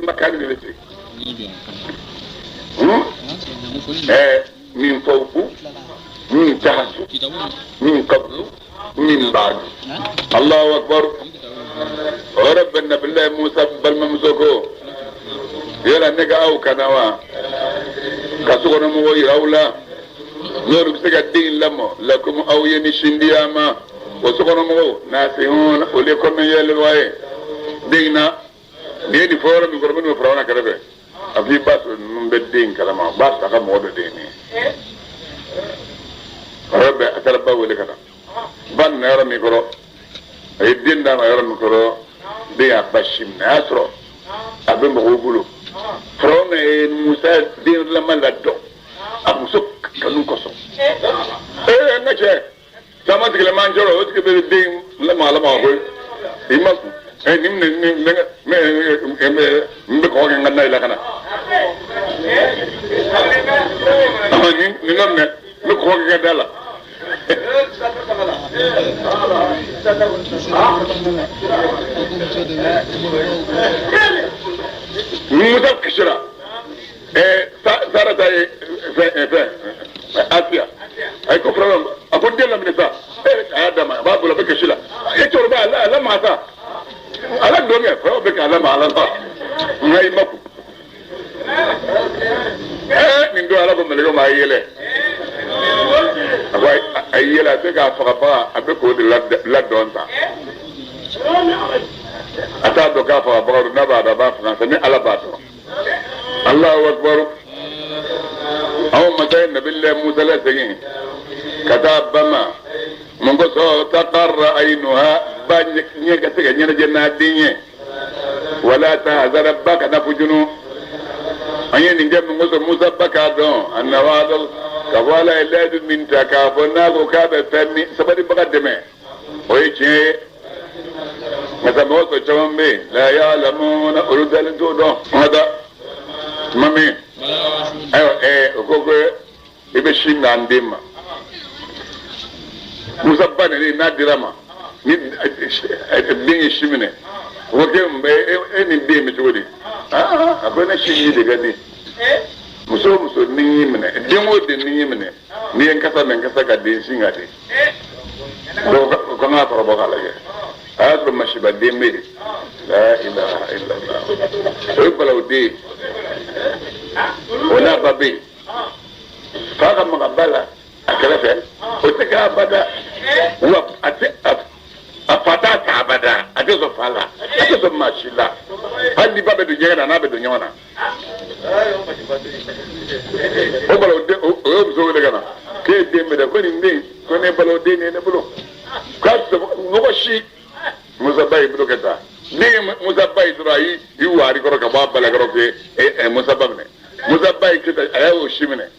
Makani de bɛ se min fawqu min tahtu min qablu min ba'du. Allahu akbar. O yɔrɔ bɛɛ Nabilayi Musa balimamuso ko yala ne ka aw kana wa ka sokɔnɔmɔgɔw yira aw la n'olu bɛ se ka den in lamɔ lakum aw ye ni sindiya ma o sokɔnɔmɔgɔw nasihun olu ye kɔnɔyɛlɛwa ye den in na nin ye nin fɔ yɔrɔ min kɔrɔ minnu bɛ Firawuna kɛrɛfɛ a f'i b'a sɔrɔ ninnu bɛ den in kalama o b'a sɔrɔ a ka mɔgɔ dɔ den nin ye o yɔrɔ bɛɛ a taara ba wele ka na ba nana yɔrɔ min kɔrɔ a ye den d'a ma yɔrɔ min kɔrɔ den y'a ba sin minɛ a y'a sɔrɔ a bɛ mɔgɔw bolo Firawuna ye Musa denlama ladɔn a muso kanu kosɔn ee n ka cɛ caman tigɛlɛ man jɔrɔ o tigi bɛ den lamaga lamaga koyi i ma kun nin minɛ nin n bɛ kɔgɔ kɛ n ka na la ka na nin ka minɛ n bɛ kɔgɔ kɛ n ka da la. Musa kasira Sarata ye fɛn fɛn Asiya a ye ko fɔlɔ a ko den laminɛ sa a y'a d'a ma a b'a bolo a bɛ kasi la e cɛkɔrɔba a lamaga sa ala don kɛ fɛn bɛ k'a lamaga ala nka i ma kun nin don ala ko mɛlɛkɛ ma a ye yɛlɛ a ko a ye yɛlɛ a bɛ k'a faga baga a bɛ k'o de ladɔn ta a t'a dɔn k'a faga baga don n'a b'a dɔn a b'a faga sa ni ala b'a dɔn. Allahu akbar. Aw masa ye Nabilayi Musa lasegin ka taa ba ma mun kosɔn taqarra aynuha ba ɲɛ ka se ka ɲɛnajɛ n'a den ye wala tahzana ba kana fujunu an ye nin kɛ mun kosɔn Musa ba k'a dɔn anna wa'da k'a fɔ Ala ye layidu min ta k'a fɔ n'a ko k'a bɛ fɛn min sabalibaga dɛmɛ o ye tiɲɛ ye nka mɔgɔ sɔrɔ caman bɛ yen la ya'lamuna olu dalen t'o dɔn an ka taa tuma min ayiwa o ko ko i bɛ sin d'an den ma Musa ba neni n'a dira ma ni den ye sin minɛ o ko k'e e ni den bɛ cogo di a ko ne sinji de ka di muso o muso ni y'i minɛ den o den ni y'i minɛ n'i ye n kasa mɛn n kasa ka di n sin ka di ko ko n k'a kɔrɔbɔ k'a lajɛ a y'a sɔrɔ masiba den bɛ yen la ilaha illallah o ye balawu den ye o n'a ba bɛ yen fa ka maga ba la a kɛrɛfɛ o tɛ kɛ abada wa a tɛ a fa t'a ta abada a tɛ sɔn fa la a tɛ sɔn maa si la hali ni ba bɛ don ɲɛgɛn na n'a bɛ don ɲɔgɔn na o balawu den o ye muso wele ka na k'e ye den minɛ ko nin den ko ne balawu den ye ne bolo k'a tɛ mɔgɔ si Musa ba y'i bolo kɛ tan den ye Musa ba ye dɔrɔn a y'i wari kɔrɔ ka bɔ a ba la kɔrɔ k'e Musa ba minɛ Musa ba y'i kɛ tan a y'o si minɛ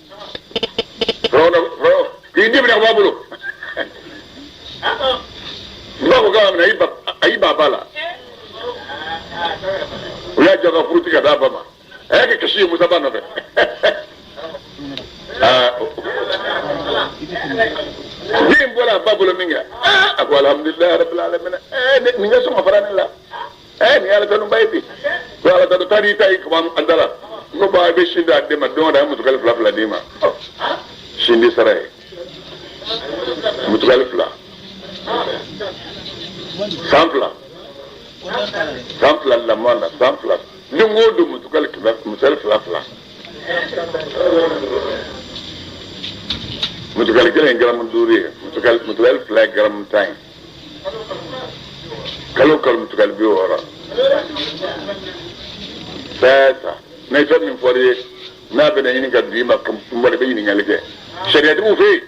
k'i den minɛ ka bɔ a bolo ba ko k'a minɛ a y'i ban ba la u y'a jɔ ka furuti ka d'a ba ma a y'a kɛ kasi ye Musa ba nɔfɛ den bɔra a ba bolo min kɛ a ko alhamdulilayi rabbil alamin nin ka sɔn ka fara ne la nin ye ala tanuba ye bi ko ala tanu taa n'i ta ye kaba an da la n ko ba i bɛ sin di a den ma don o don a ye mutukali fila fila d'i ma sin di sara ye mutukali fila san fila san fila lamɔ la san fila don o don mutukali kɛmɛ mutukali fila fila mutukali kelen ye garamu 5 ye mutukali fila ye garamu 10 ye kalo kalo mutukali 60 sɛsa n'a fɛn min fɔr'i ye n'a bɛna ɲini ka don i ma kunba de bɛ ɲininkali kɛ sariyatigiw fɛ yen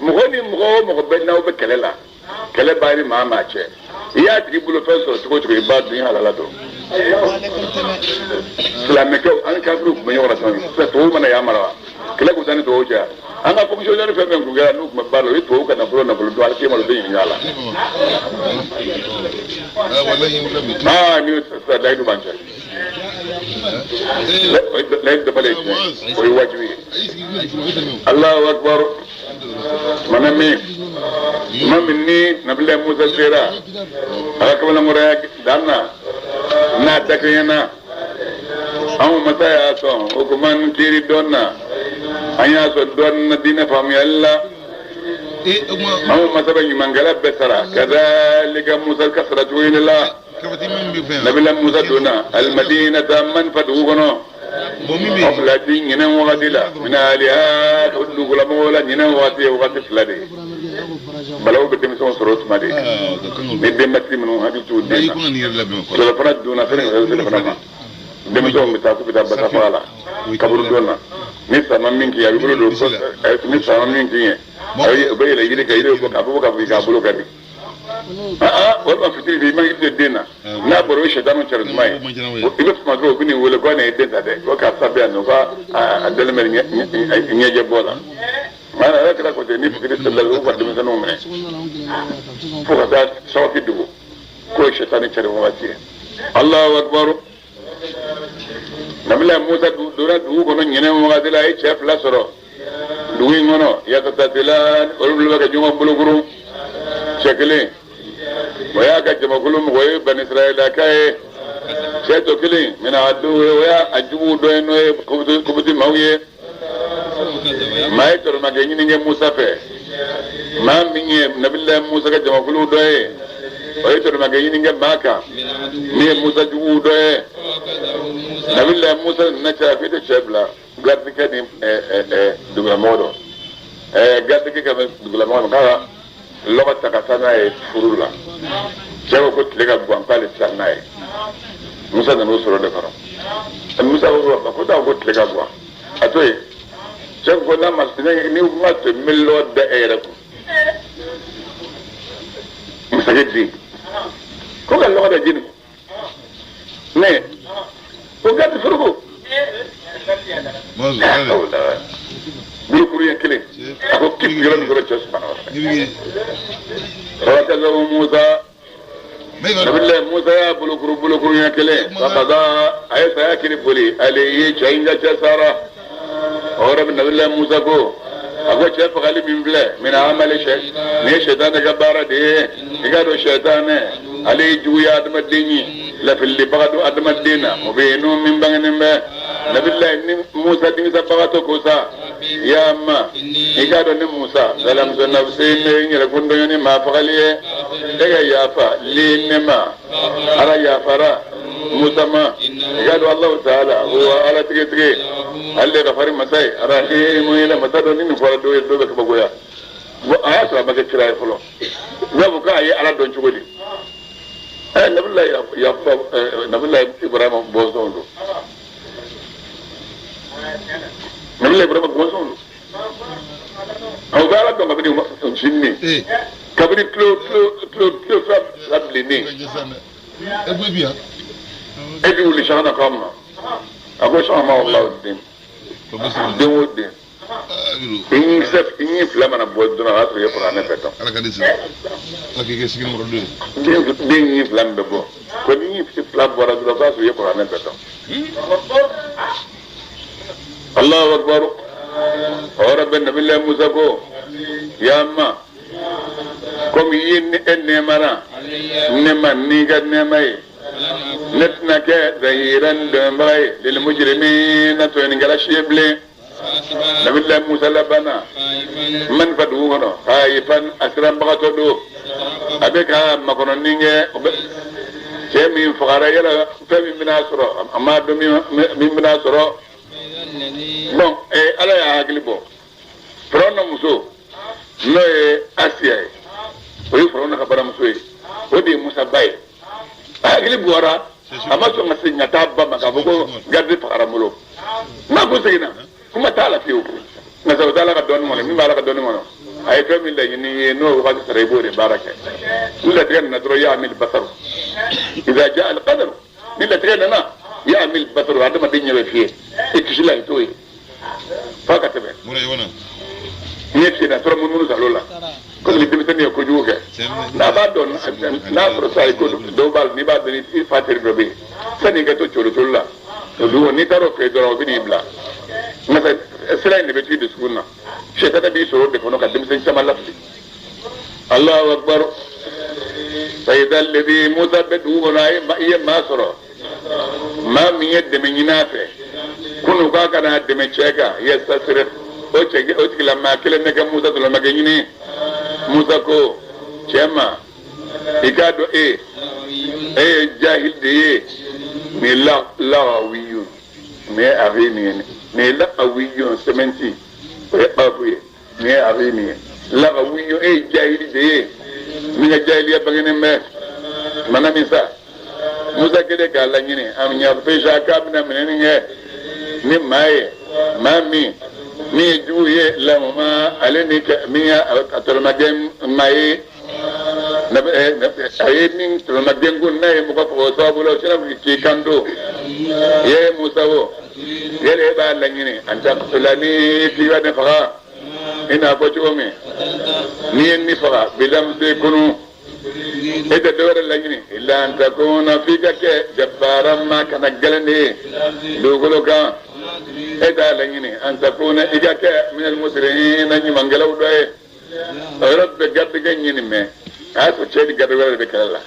mɔgɔ ni mɔgɔ o mɔgɔ bɛ n'aw bɛ kɛlɛ la kɛlɛ b'a ni maa maa cɛ i y'a tigi bolo fɛn sɔrɔ cogo o cogo i b'a dun i halala don silamɛkɛw an kafiriw tun bɛ ɲɔgɔn na sisan sisan tubabuw mana y'an mara wa kɛlɛ tun t'an ni tubabuw cɛ an ka fonctionnaire fɛn fɛn tun kɛra n'u tun bɛ baara la o ye tubabuw ka nafolo nafolo dun ala kema o tɛ ɲininka a la aa ni sisan layidu b'an cɛ layidu dafalen ye tiɲɛ o ye wajibi ye Allahu akbar mana min tuma min ni nabila Musa sera a ka kamalenkɔrɔya dan na n'a dakɛɲɛna. Anw masa y'a sɔn o kuma n kiiri dɔn na an y'a sɔn dɔn na diinɛ faamuyali la anw masa bɛ ɲumankɛla bɛɛ sara kadhalika Musa ka sara cogo de la nabila Musa donna alimadinata man fa dugu kɔnɔ ɔfilati ɲinɛn wagati la mina aliha o dugulamɔgɔw la ɲinɛn wagati ye wagati fila de ye balawu bɛ denmisɛnw sɔrɔ o tuma de ni denbatigi minnu hakili t'u den na tilelafana dunna fɛnɛ ka selifana ma denmisɛnw bɛ taa k'u bɛ taa basa faga la kaburu don na ni sama min k'i ye a bɛ bolo don ni sama min k'i ye a bɛ yɛlɛ yiri kan yiri bɛ bɔ k'a bɔ ka bɔ k'a bolo kari walima fitiri fɛ i ma i den na n'a bɔra o ye sɛtanu cari tuma ye i bɛ kuma dɔrɔn u bɛ n'i wele ko ne ye den ta dɛ ko karisa bɛ yan nɔ ko a dalen bɛ ɲɛjɛ bɔ la maa ala kɛra ko ten ni fitiri selila u ka denmisɛnninw minɛ fo ka taa sawaki dugu k'o ye sɛtani cari wagati ye. Allahu akbar. Nabila Musa donna dugu kɔnɔ ɲinɛn wagati la a ye cɛ fila sɔrɔ dugu in kɔnɔ yakatatila olu bɛ ka ɲɔgɔn bolokuru cɛ kelen o y'a ka jamakulu mɔgɔ ye banisirayilaka ye cɛ tɔ kelen mina a dɔw ye o y'a juguw dɔ ye n'o ye kɔbiti maaw ye maa ye tɔrɔmakɛ ɲini kɛ Musa fɛ maa min ye nabila Musa ka jamakulu dɔ ye o ye tɔrɔmakɛ ɲini kɛ maa kan min ye Musa juguw dɔ ye nabila Musa nana caya k'i tɛ cɛ bila garidikɛ ni dugulamɔgɔ dɔ garidikɛ ka dugulamɔgɔ ma k'a ka lɔgɔ ta ka taa n'a ye furu la cɛ ko tile ka gan k'ale tɛ taa n'a ye Musa nana o sɔrɔ de kɔnɔ Musa ko ko taa ko tile ka gan a to yen cɛ ko n'a ma ni ma to n bɛ lɔ da e yɛrɛ kun masakɛ den ko ka lɔgɔ da jeni ne ko gadi foroko bolokuru ye kelen a ko k'i yɔrɔ min kɔrɔ cɛ sumana o Musa nabila Musa y'a bolokuru ɲɛ kelen fakada a ye saya kiri boli ale ye cɛ in ka cɛ sara o yɔrɔ bɛ nabila Musa ko a ko cɛ fagali min filɛ mina amali sɛ nin ye sɛtanɛ ka baara de ye i k'a dɔn sɛtanɛ ale ye juguya adamaden ye lafililibaga don adamaden na o bɛ yen n'o min bangenen bɛ nabila ni Musa dimisabagatɔ ko sa ya ma i k'a dɔn ne Musa zalamuso nafsi ne ye n yɛrɛ kun tɔɲɔ ni maa fagali ye e ka yafa li ne ma ala yafara Musa ma i k'a dɔn Alahu taala wa ala tigitigi ale gafari masa ye arahimu yɛlɛ masa dɔ ni nin fɔra dɔw ye dɔw bɛ kabakoya bon a y'a sɔrɔ a ma kɛ kira ye fɔlɔ u b'a fɔ k'a ye ala dɔn cogo di nabila yakuba nabila Ibrahima bɔnsɔn don nabila Ibrahima bɔnsɔn don a bɛ ala dɔn kabini ncinin kabini tulo fila bilennen e bɛ wuli sanga k'a ma a ko sanga ma wala den den o den i ɲi fila mana bɔ dɔrɔn a y'a sɔrɔ i ye kuranɛ bɛɛ dɔn den ɲi fila min bɛ bɔ ko ni ɲi fila bɔra dɔrɔn o y'a sɔrɔ i ye kuranɛ bɛɛ dɔn. Allahu akbar. O yɔrɔ bɛ nabila Musa ko ya ma komi i ye e nɛɛmara ne ma n'i ka nɛɛma ye ne tɛna kɛ zahiran dɛmɛbaga ye lil mujrimina tɔɲɔnikɛla si ye bilen. Nabila Musa labanna man fa dugu kɔnɔ khaifan a siranbagatɔ don a bɛ ka makɔnɔni kɛ cɛ min fagara yala fɛn min bɛna sɔrɔ a m'a dɔn min bɛna sɔrɔ bon ala y'a hakili bɔ Firawuna muso n'o ye Asiya ye o ye Firawuna ka baramuso ye o de ye Musa ba ye a hakili bɔra a ma sɔn ka segin ka taa ba ma k'a fɔ ko garidi fagara n bolo n'a ko seginna kuma t'a la fiyewu nka sabu t'ala ka dɔnni kɔnɔ min b'ala ka dɔnni kɔnɔ a ye fɛn min laɲini ye n'o wagati sara i b'o de baara kɛ ni latigɛ nana dɔrɔn ya'mil basaru idha ja'a al-qadaru ni latigɛ nana ya'mil basaru adamaden ɲɛ bɛ fiyɛ i kisi la i t'o ye f'a ka tɛmɛ n'i ye fiyɛ na tora munumunu salo la komi ni denmisɛnnin ye kojugu kɛ n'a b'a dɔn n'a sɔrɔ sa i ko dɔw b'a la n'i b'a dɔn i fa teri dɔ bɛ yen sanni i ka to colo colo la o dugu n'i taara o fɛ yen dɔrɔn o bɛ n'i bila nka sira in de bɛ t'i dusukun na sɛtanɛ b'i sɔrɔ o de kɔnɔ ka denmisɛn caman lafili. Allahu akbar. Fa idha alladhi Musa bɛ dugu kɔnɔ i ye maa sɔrɔ Maa min ye dɛmɛ ɲini a fɛ kunu k'a ka n'a dɛmɛ cɛ kan yastasirih o cɛ o tigilamaa kelen bɛ kɛ Musa tɔlɔmakɛ ɲini. Musa ko cɛ ma i k'a dɔn e e ye jahil de ye nin ye lagawiyun nin ye aghini ye nin ye lagawiyun sɛmɛnti o ye kafu ye nin ye aghini ye lagawiyun e ye jahili de ye min ka jahiliya bangenen bɛ mana min sa Musa kɛlen k'a laɲini a ɲafesa k'a bɛna minɛni kɛ ni maa ye maa min min ye jugu ye lahuma ale ni min ye a tɔlɔmagɛn maa ye a ye min tɔlɔmagɛn ko n'a ye mɔgɔ faga o sababu la o sera k'i kanto ye Musa o yɛrɛ e b'a laɲini an taqtulani k'i ka ne faga i n'a fɔ cogo min n'i ye ne faga bilamsi kunu e tɛ dɔwɛrɛ laɲini illa an takuna f'i ka kɛ jabbaran maa kana gɛlɛn de ye dugukolo kan e t'a laɲini an takuna i ka kɛ minal muslimina ɲumankɛlaw dɔ ye o yɔrɔ bɛɛ garijɛgɛ ɲini mɛ a y'a sɔrɔ cɛ ni garidi wɛrɛ de bɛ kɛlɛ la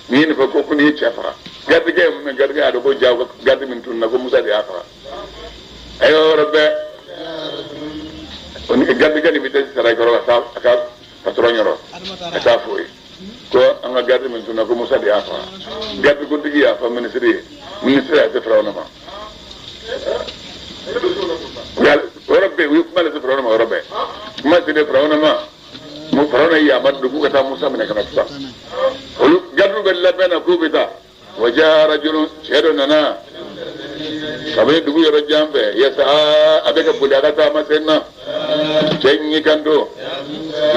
n'i ye nin fɔ ko n'i ye cɛ faga garijɛgɛ ye mun garijɛgɛ y'a dɔn ko ja garidi min tununna ko Musa de y'a faga a y'o yɔrɔ bɛɛ o ni garijɛgɛ nin bɛ taa sara kɔrɔ ka taa a ka patɔrɔn yɔrɔ ka taa f'o ye ko an ka garidi min tununna ko Musa de y'a faga garidi kuntigi y'a fɔ minisiri ye minisiri y'a se Firawuna ma yɔrɔ bɛɛ u ye kuma lase Firawuna ma yɔrɔ bɛɛ kuma selen Firawuna ma mo Firawuna ye yamaru don k'u ka taa Musa minɛ ka na sisan olu garidiw bɛ labɛn na k'u bɛ taa wa jaa rajulun cɛ dɔ nana kabini dugu yɔrɔ jan fɛ yasa a bɛ ka boli a ka taama sen na cɛ in y'i kanto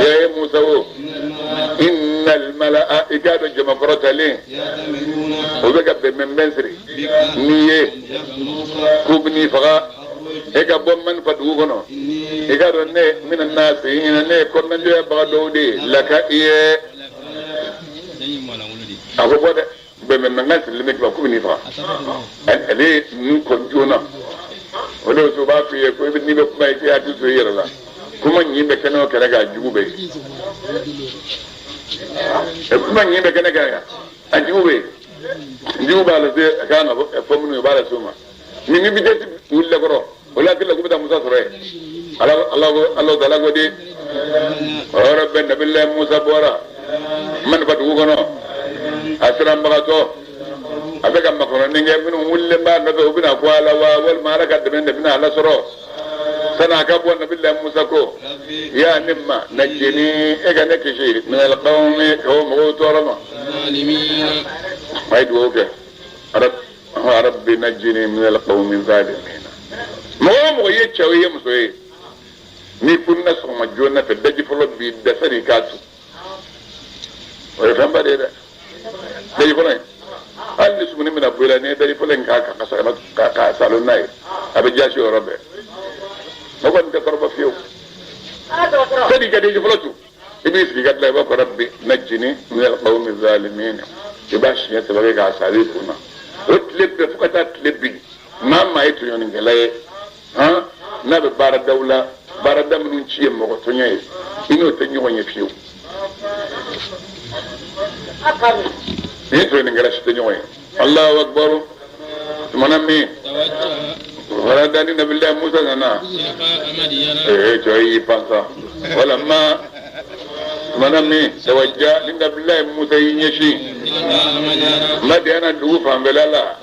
ye Musa o innal mala'a i k'a dɔn jama kɔrɔtalen o bɛ ka bɛnbɛnbɛn siri n'i ye k'u bɛ n'i faga e ka bɔ man fa dugu kɔnɔ i k'a dɔn ne mina nasihina ne ye kɔnɔnajɛyabaga dɔw de ye laka i ye a ko bɔ dɛ bɛnbɛnbɛnkan sirilen bɛ k'u bɛ n'i faga ale ye ninnu kɔn joona o de u b'a f'i ye ko n'i bɛ kuma i k'i hakili to i yɛrɛ la kuma ɲin bɛ kɛnɛ o kɛnɛ kan a jugu bɛ yen kuma ɲin bɛ kɛnɛ kan a jugu bɛ yen jugu b'a lase a kan ka fɔ minnu ye o b'a lase u ma ni ni vitesse wulila kɔrɔ o la hakili la k'u bɛ taa Musa sɔrɔ yen ala ala ko ala taala ko di o yɔrɔ bɛɛ nabilayi Musa bɔra man fa dugu kɔnɔ a siranbagatɔ a bɛ ka makɔnɔni kɛ minnu wulilen b'a nɔfɛ u bɛna ko ala wa walima ala ka dɛmɛ de bɛna ala sɔrɔ sani a ka bɔ nabilayi Musa ko ya ne ma najini e ka ne kisi minal qawmi ka bɔ mɔgɔw tɔɔrɔ ma a ye dugawu kɛ rabbi najini minal qawmi zalimina mɔgɔ o mɔgɔ ye cɛ o ye muso ye n'i kunna sɔgɔma joona fɛ daji fɔlɔ b'i da sani i k'a tu o ye fɛnba de ye dɛ daji fɔlɔ in hali ni sumuni bɛna bɔ i la n'i ye daji fɔlɔ in k'a kan ka sɔrɔ k'a salon n'a ye a bɛ jasi o yɔrɔ bɛɛ o kɔni tɛ kɔrɔbɔ fiyewu sani i ka daji fɔlɔ tu i b'i sigi ka dilan i b'a fɔ rabbi najini minal qawmi zalimin i b'a siɲɛ saba kɛ k'a sali i kun na o tile bɛɛ fo ka taa tile bin maa maa ye tɔɲɔnikɛla ye han n'a bɛ baaradaw la baarada minnu ci ye mɔgɔ tɔɲɔ ye i n'o tɛ ɲɔgɔn ye fiyewu ni tɔɲɔnikɛla si tɛ ɲɔgɔn ye Allahu akbar tumana min wala ni nabilayi Musa nana ee cɛ y'i pan sa walama tumana min tawajja ni nabilayi Musa y'i ɲɛsin Madiyana dugu fanfɛla la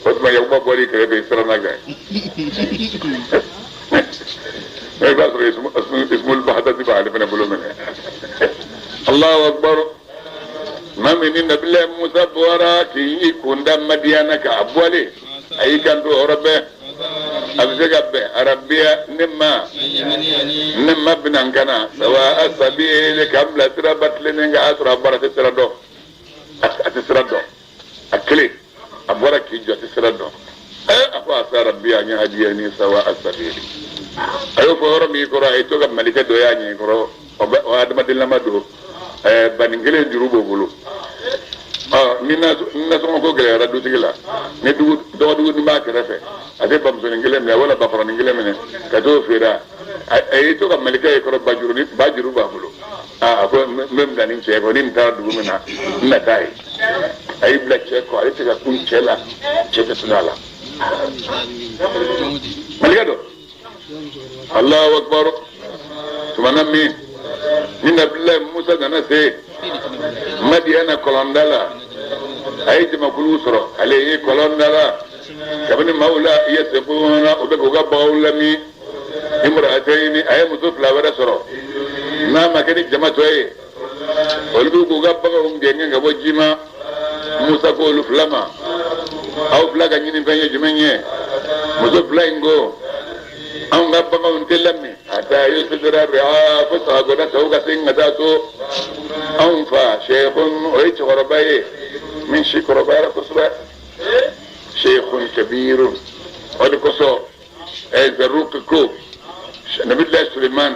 o tuma Yakuba bɔr'i kɛrɛfɛ i siranna kɛ i b'a sɔrɔ ismul bahadati b'ale fana bolo minɛ Allahu akbar maa min ni nabilayi Musa bɔra k'i kunda Madiyana kan a bɔlen a y'i kanto o yɔrɔ bɛɛ a bɛ se ka bɛn arabiya ne ma ne ma bɛna n kana sawa asabili k'an bila siraba tilennen kan a y'a sɔrɔ a bɔra a tɛ sira dɔn a tɛ sira dɔn a kelen a bɔra k'i jɔ a tɛ sira dɔn a ko asa rabbi an yahdiyani sawa asabili a y'o fɔ yɔrɔ min kɔrɔ a ye to ka malikɛ dɔ y'a ɲɛ kɔrɔ o adamadenlama don banin kelen juru b'o bolo ni nasɔngɔ ko gɛlɛyara dutigi la ni dugu dɔgɔdugu ni b'a kɛrɛfɛ a tɛ bamusonin kelen minɛ wala bakɔrɔnin kelen minɛ ka t'o feere a y'i to ka malikɛ ye kɔrɔ bajuru ba juru b'a bolo a ko n bɛ bila nin cɛ kɔ ni nin taara dugu min na n na taa yen. A y'i bila cɛ kɔ, ale tɛ ka kun cɛ la, cɛ tɛ tunun a la. Malikɛ don. Allahu akbar. Tumana min ni Nabilayi Musa nana se Madiyana kɔlɔnda la, a ye jamakulu sɔrɔ, ale ye kɔlɔnda la. Kabini maaw la yasquna, o bɛ k'u ka baganw lamin. Imra'atayni, a ye muso fila wɛrɛ sɔrɔ n'a ma kɛ ni jama tɔ ye, olu bɛ k'u ka baganw gɛngɛn ka bɔ ji ma. Musa ko olu fila ma, aw fila ka ɲinifɛn ye jumɛn ye? Muso fila in ko, anw ka baganw tɛ lamin hatta yusdira ri'a, fo sagagɔnna tɔw ka segin ka taa so. Anw fa sheikhun, o ye cɛkɔrɔba ye min si kɔrɔbayara kosɛbɛ, sheikhun kabirun. O de kosɔn Zaruki ko Nabilayi Suleiman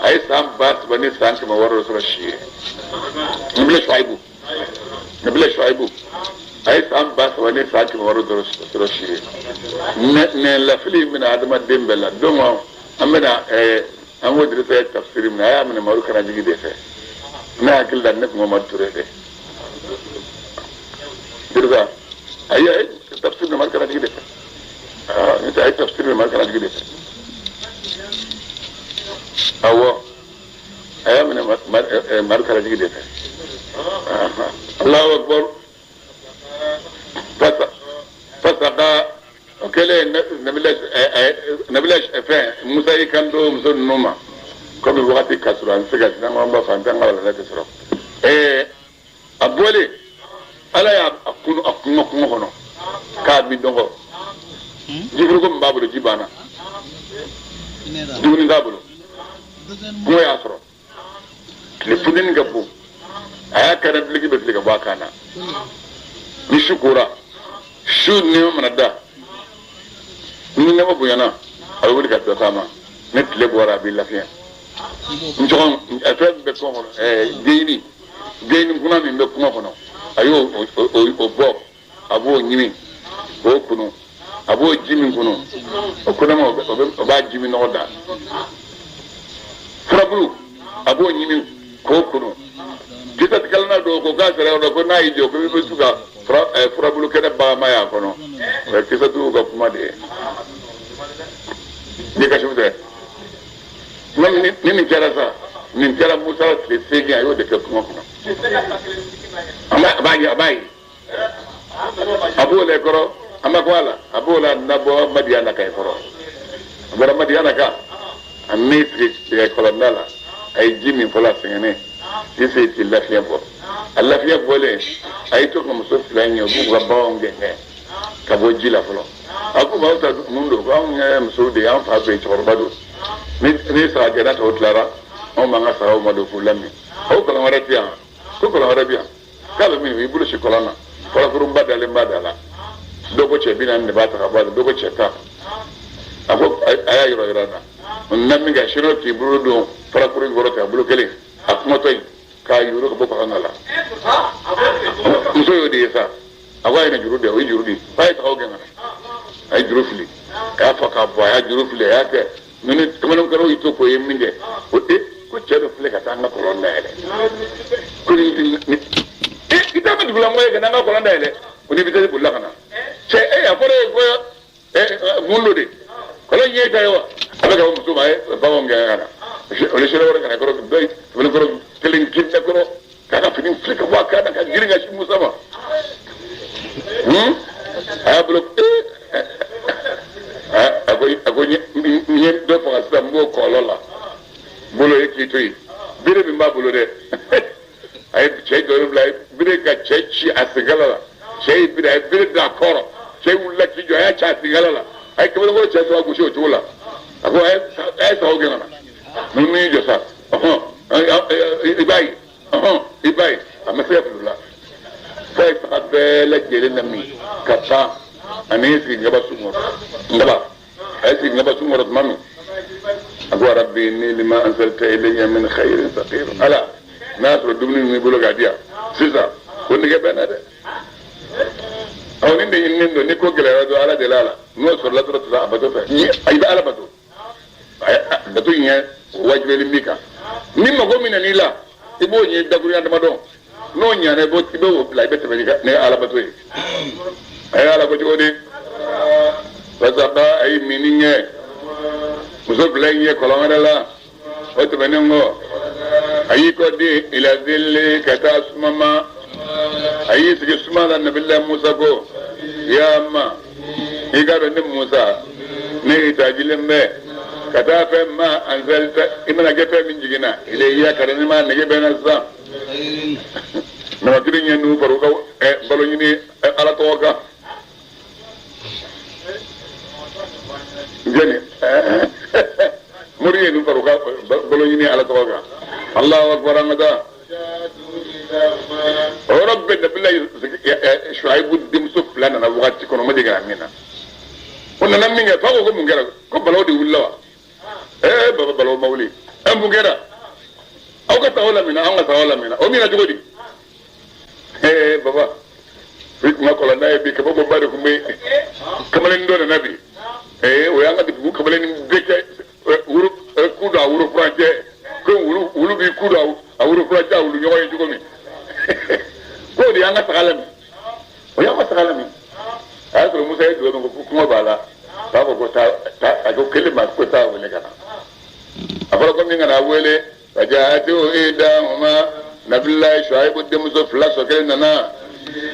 a ye san 3600 sɔrɔ si ye. Nabilayi Shuaibu a ye san 3600 sɔrɔ si ye. Nɛn lafili in bɛna adamaden bɛɛ la. Donc an bɛna an ko Dirisa ye tafsiri minɛ, a y'a minɛ Madu Kanajigi de fɛ. Ne hakili la ne tun ko Madu Ture de. Dirisa a ye tafsiri minɛ Madu Kanajigi de fɛ. Aa, ne tɛ a ye tafsiri minɛ Madu Kanajigi de fɛ. Awɔ, a y'a minɛ Madu Kanajigi de fɛ. Allahu akbar. Fasaka o kɛlen, Nabila fɛn Musa y'i kanto muso ninnu ma, komi wagati ka surun, an tɛ se ka sisan, an b'a fɔ an tɛ an ka walanda tɛ sɔrɔ. A bɔlen, Ala y'a kunu a kungo kungo kɔnɔ k'a min dɔn jiforoko min b'a bolo, ji banna, dumuni t'a bolo, kungo y'a sɔrɔ, tile funteni ka bon, a y'a kanna duloki bɛ fili ka bɔ a kan na. Ni su kora, su nɛɛma mana da, ni nɛɛma bonyana, a bɛ wuli ka dɔ taama. Ni tile bɔra, a b'i lafiya. Nsɔgɔn fɛn min bɛ kungo kɔnɔ, geyini geyini kunna min bɛ kungo kɔnɔ, a y'o o bɔ, a b'o ɲimi k'o kunu, a b'o ji min kunu, o kunama o b'a ji min nɔgɔ da. Furabulu a b'o ɲimi k'o kunu. Kisatigɛlana dɔw ko k'a sera yɔrɔ dɔ ko n'a y'i jɔ ko i bɛ se ka furabulu kɛnɛ bagama y'a kɔnɔ. O ye kisatigiw ka kuma de ye. Ni kasi tɛ ni nin kɛra sa, nin kɛra Musa tile 8, a y'o de kɛ kungo kɔnɔ. A b'a ye, a b'a ye, a b'o la kɔrɔ, a ma ko a la, a b'o la nabɔ Madiyana kan kɔrɔ. A bɔra Madiyana kan, a ne sigi kɔlɔnda la, a ye ji min fɔlɔ, a sɛgɛnnen ji se k'i lafiya bɔ. A lafiya bɔlen, a y'i to ka muso fila in ye, u b'u ka baganw gɛn ka bɔ ji la fɔlɔ. A ko maaw ta mun don? Ko anw ye musow de ye, an fa bɛ yen, cɛkɔrɔba don. Ni sagagɛnna tɔw tilara, anw b'an ka sagaw ma don k'u lamin. A ko kɔlɔn wɛrɛ tɛ yan? Ko kɔlɔn wɛrɛ bɛ yan. K'a bɛ min? I bolo si kɔlɔn na, furakurunba dalen b'a da la. Dɔ ko cɛ 40 de b'a ta ka bɔ a la, dɔ ko cɛ 10. A ko a y'a yɔrɔ yɔrɔ na na min kɛ sini, k'i bolo don furakurun in kɔrɔ ten, a bolo kelen, a kumatɔ in k'a yuru ka bɔ bagan la. Muso y'o de ye sa. A ko a ye na juru de, o ye juru di, k'a ye sagaw gɛn ka na. A ye juru fili, a y'a fɔ k'a bɔ, a y'a juru fili, a y'a kɛ ninnu kamalenkɔrɔw y'i to k'o ye min kɛ, ko e ko cɛ dɔ filɛ ka taa an ka kɔlɔn dayɛlɛ, ko ni ni i t'a fɔ dugulamɔgɔ ye ka na an ka kɔlɔn dayɛlɛ, ko ni bɛ taa bolila ka na cɛ e a fɔra e ko ɛ mun don de kɔlɔn ɲɛ ta ye wa? A bɛ ka fɔ muso ma, a ye baganw gɛn ka na. O ni sɛbɛn wɛrɛ ka na kɔrɔ, dɔ ye kamalenkɔrɔ kelen girinna kɔrɔ k'a ka fini fili ka bɔ a kan na ka girin ka si Musa ma. A y'a bolo a ko n ye dɔ faga sisan, n b'o kɔlɔn la bolo ye k'i to yen. Bere min b'a bolo dɛ, a ye cɛ jɔlen bila, a ye bere ka cɛ ci a senkala la. Cɛ ye bere, a ye bere bila a kɔrɔ, cɛ wulila k'i jɔ, a y'a ci a senkala la, a ye kamalenkɔrɔ cɛ saba gosi o cogo la. A ko a ye sagaw gɛn ka na. Ninnu y'i jɔ sa, ɔhɔn, i b'a ye, ɔhɔn, i b'a ye, a ma se ka fili o la fo a ye saga bɛɛ lajɛlen lamin ka ban. Ani ye sigi nkaba sun kɔrɔ, nkaba a ye sigi nkaba sun kɔrɔ tuma min, a ko rabbi inni lima anzalta ilayya min khairin faqir. Ala, n'a y'a sɔrɔ dumuni min b'i bolo k'a di yan sisan, ko nege bɛ n na dɛ. Awɔ, nin de ɲininen don. Ni ko gɛlɛyara dɔrɔn, Ala deli a la, n'o sɔrɔla dɔrɔn, a bato fɛ, i bɛ Ala bato. Bato in yɛ wajibiyalen b'i kan. Ni mago min nan'i la, i b'o ɲini dakurunya damadɔ. N'o ɲana i b'o bila, i bɛ tɛmɛ ni alabato ye. A ye ala ko cogo di? Fasaka, a ye minni kɛ muso fila in ye kɔlɔn wɛrɛ la. O tɛmɛnen kɔ, a y'i kɔ di ila zilli, ka taa suma ma. A y'i sigi suma la. Nabila Musa ko: ya ma, i k'a dɔn ne Musa, ne itajilen bɛ ka taa fɛn ma anzalta, i mana kɛ fɛn min jiginna ilayya ka ne ma, nege bɛ na sisan. Namatiri ɲɛ n'u fara u ka balo ɲini Ala tɔgɔ kan. Jɛni mori ye n'u fara u ka balo ɲini Ala tɔgɔ kan. Allahu akbar, an ka taa. O yɔrɔ bɛɛ, Nabila Shuaibu denmuso fila nana wagati kɔnɔ, o ma deli ka na min na. O nana min kɛ, fa ko mun kɛra? Ko balawu de wulila wa? Ee baba, balawu ma wuli. Ɛ, mun kɛra? Aw ka sagaw lamina, anw ka sagaw lamina. O mina cogo di? Ee baba, bi kuma kɔlɔnda ye bi, kabakoba de tun bɛ yen. Kamalen dɔ nana bi. Ee, o y'an ka dugu kamalen bɛɛ kɛ woro ku don a woro furancɛ, ko wulu wulu b'i ku don a woro furancɛ, a wulu ɲɔgɔn ye cogo min, k'o de y'an ka saga lamin. O y'an ka saga lamin. A y'a sɔrɔ Musa ye dugawu min ko kɔngɔ b'a la, k'a fɔ ko taa taa. A ko kelen ma ko taa wele ka na. A fɔra ko min kana wele, fajaatu idahuma. Nabilayi Shuaibu denmuso fila sɔ kelen nana,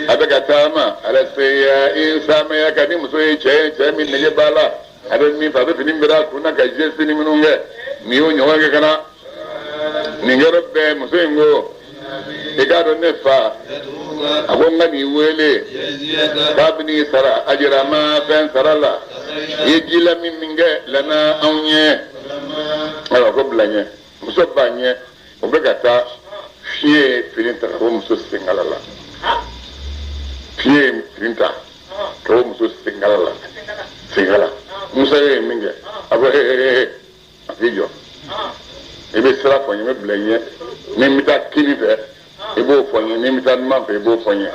a bɛ ka taama ala seya i samaya ka ni muso ye, cɛ ye, cɛ min nege b'a la, a bɛ min fɛ, a bɛ fini biri a kun na ka geste minnu kɛ, nin y'o ɲɔgɔn kɛ ka na nin yɔrɔ bɛɛ. Muso in ko: i k'a dɔn ne fa, a ko n ka n'i wele k'a bɛ n'i sara ajirama fɛn sara la, i ye ji la min kɛ lana anw ye. Ayiwa, ko bila ɲɛ, muso b'a ɲɛ, o bɛ ka taa, fiɲɛ ye fini ta ka bɔ muso senkala la. Fiɲɛ ye fini ta ka bɔ muso senkala la, senkala. Musa ye min kɛ, a ko: he he he, a t'i jɔ, i bɛ sira fɔ n ye, n bɛ bila i ɲɛ. Ni n bɛ taa kini fɛ, i b'o fɔ n ye, ni n bɛ taa numan fɛ, i b'o fɔ n ye.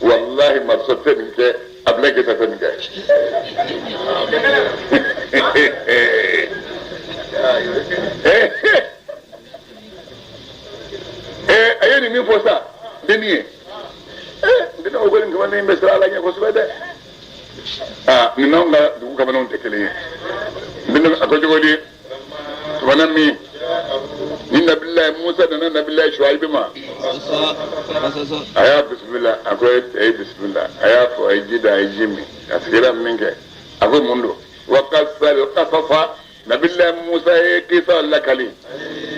Walahi, mariso tɛ nin kɛ, Abulayi Keyita tɛ nin kɛ. Ee, a ye nin min fɔ sa, denni ye, ee, n tɛna o ko nin kamalen bɛ siran Ala ɲɛ kosɛbɛ dɛ. Aa, nin n'anw ka dugu kamalenw tɛ kelen ye. N bɛna a ko cogo di? Tumana min ni Nabilayi Musa nana Nabilayi Shuaibu ma, a y'a bisimila. A ko: e ye bisimila. A y'a fɔ, a ye ji da, a ye ji min. A sigira min kɛ, a ko: mun don? Wakasal kasasa, Nabilayi Musa ye kisa lakali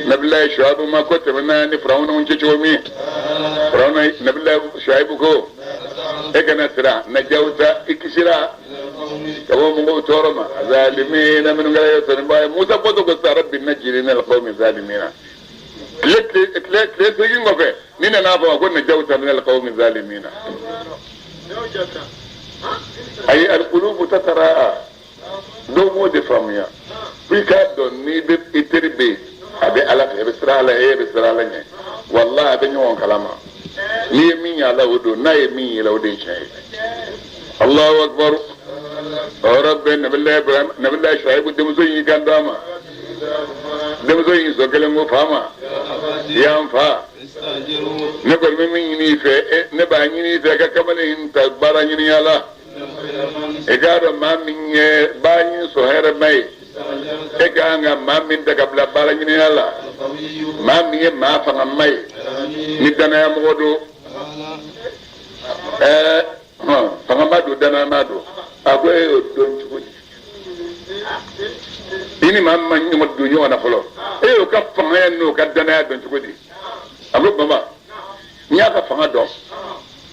Nabilayi Shuaibu ma, ko tɛmɛna ni Firawuna cɛ cogo min. Firawuna, Nabilayi Shuaibu ko: e kana siran, najawuta, i kisira ka bɔ mɔgɔw tɔɔrɔ ma, zalimina, minnu kɛra ye sɔnniba ye. Musa bɔtɔ ko sisan: rabbi najini min alqawmi zalimina. Tile tile tile 8 kɔfɛ, ni nana fɔ ko najawuta min alqawmi zalimina. Ayi, alqulubu tataraa, dɔw m'o de faamuya. Fo i k'a dɔn n'i bɛ i teri bɛ yen, a bɛ Ala fɛ, a bɛ siran Ala ɲɛ, e bɛ siran Ala ɲɛ, walahi, a bɛ ɲɔgɔn kalama. N'i ye min ye a la, o don. N'a ye min ye la, o de ye tiɲɛ ye. Allahu akbar. O yɔrɔ bɛɛ, Nabilayi Ibrahim, Nabilayi Shuaibu denmuso y'i kanto a ma. Denmuso y'i sɔ kelen ko: fa ma y'an fa, ne kɔni bɛ min ɲini i fɛ, ne b'a ɲini i fɛ ka kamalen in ta baara ɲiniya la. I k'a dɔn maa min ye baara ɲini sɔrɔ hɛrɛma ye, e ka kan ka maa min ta ka bila baara ɲiniya la, maa min ye maa fangama ye, ni danaya mɔgɔ don, ɛɛ hɔn, fangama don, danayama don. A ko: e y'o dɔn cogo di? I ni maa min ma ɲɔgɔn don ɲɔgɔn na fɔlɔ, e y'o ka fangaya n'o ka danaya dɔn cogo di? A ko: baba, n y'a ka fanga dɔn.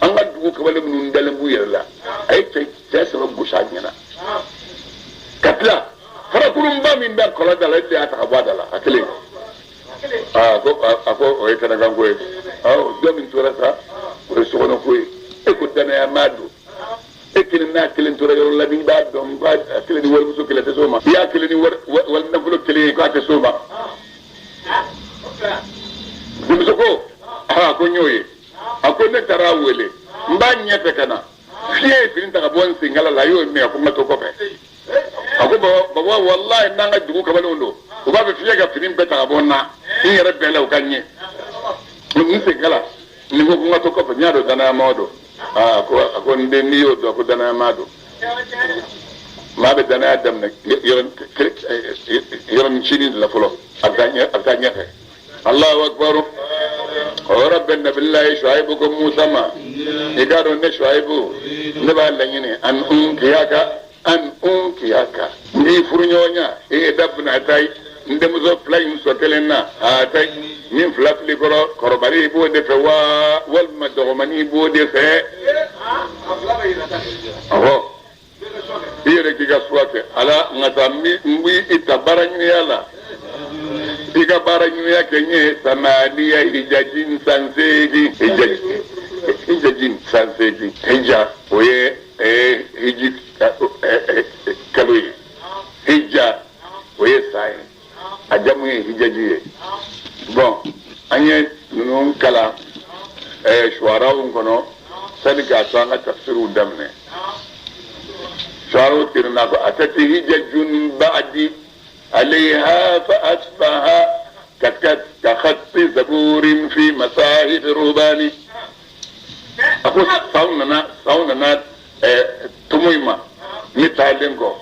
An ka dugu kamalen minnu dalen b'u yɛrɛ la, a ye cɛ cɛ saba gosi a ɲɛna ka tila farakurunba min bɛ kɔlɔn da la, e de y'a ta ka bɔ a da la, a kelen. Aa, ko a ko o ye kɛnɛkanko ye. Awɔ, dɔ min tora sa, o ye sokɔnɔko ye. E ko danaya maa don, e kelen n'a kelen tora yɔrɔ la, n'i b'a dɔn k'a kelen ni walimuso kelen tɛ s'o ma, i y'a kelen ni wari wali nafolo kelen ye, k'a tɛ s'o ma. Denmuso ko: aa, ko n y'o ye. A ko: ne taara a wele, n b'a ɲɛfɛ ka na, fiɲɛ ye fini ta ka bɔ n senkala la, a y'o minɛ ko n ka to kɔfɛ. A ko: baba, baba, walahi, n'an ka dugu kamalenw don, u b'a fɛ fiɲɛ ka fini bɛɛ ta ka bɔ n na, n yɛrɛ bɛɛ la, u ka ɲɛ n senkala. Ni ko n ka to kɔfɛ, n y'a dɔn danayamaw don. Aa, a ko n den, n'i y'o dɔn ko danayama don, maa bɛ danaya daminɛ yɔrɔnin cinin de la fɔlɔ, a bɛ taa ɲɛ, a bɛ taa ɲɛfɛ. Allahu akbar. O yɔrɔ bɛɛ, Nabilayi Shuaibu ko Musa ma: i k'a dɔn, ne Shuaibu, ne b'a laɲini an unkiyaka, an unkiyaka, n k'i furuɲɔgɔnya e ye dabina ta n denmuso fila in sɔn kelen na. A ta min fila fili kɔrɔ, kɔrɔbali i b'o de fɛ wa, walima dɔgɔmani i b'o de fɛ? Ɔhɔ, i yɛrɛ k'i ka suwa kɛ. Ala n ka taa n b'i i ta baara ɲiniya la, i ka baara ɲiniya kɛ n ye samaniya hijajin, san 8, hijajin, san 8. Hija, o ye hiji kalo ye. Hija, o ye san ye, a jamu ye hijaji ye. Bon, an ye ninnu kalan suwaraw kɔnɔ sani k'a to an ka tafsiriw daminɛ. Suwaraw tirina ko atati hijajun ba'di alayha fa asbaha ka khatti zaburin fi masahif rubani. A ko saw nana tumu in ma ne taalen kɔ.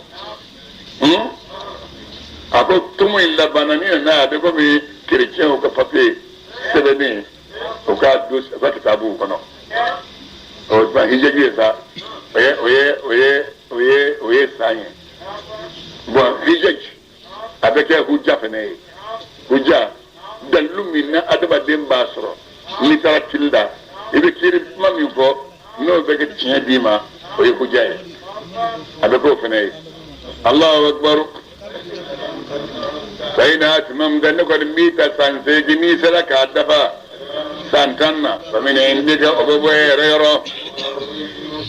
A ko tumu in labanna ni nana, a bɛ komi kerecɛnw ka papiye sɛbɛnnen o ka dos, o ka kitabuw kɔnɔ. O tuma hijaji ye sa, o ye san ye. Bon, hijaji a bɛ kɛ hujja fana ye. Hujja, dalilu min na adamaden b'a sɔrɔ n'i taara kiri la, i bɛ kiiri kuma min fɔ, n'o bɛ kɛ tiɲɛ d'i ma, o ye hujja ye, a bɛ k'o fana ye. Allahu akbar. Fa in atmamta, ne kɔni b'i ta san 8, n'i sera k'a dafa san 10 na, famin indika, o bɛ bɔ e yɛrɛ yɔrɔ.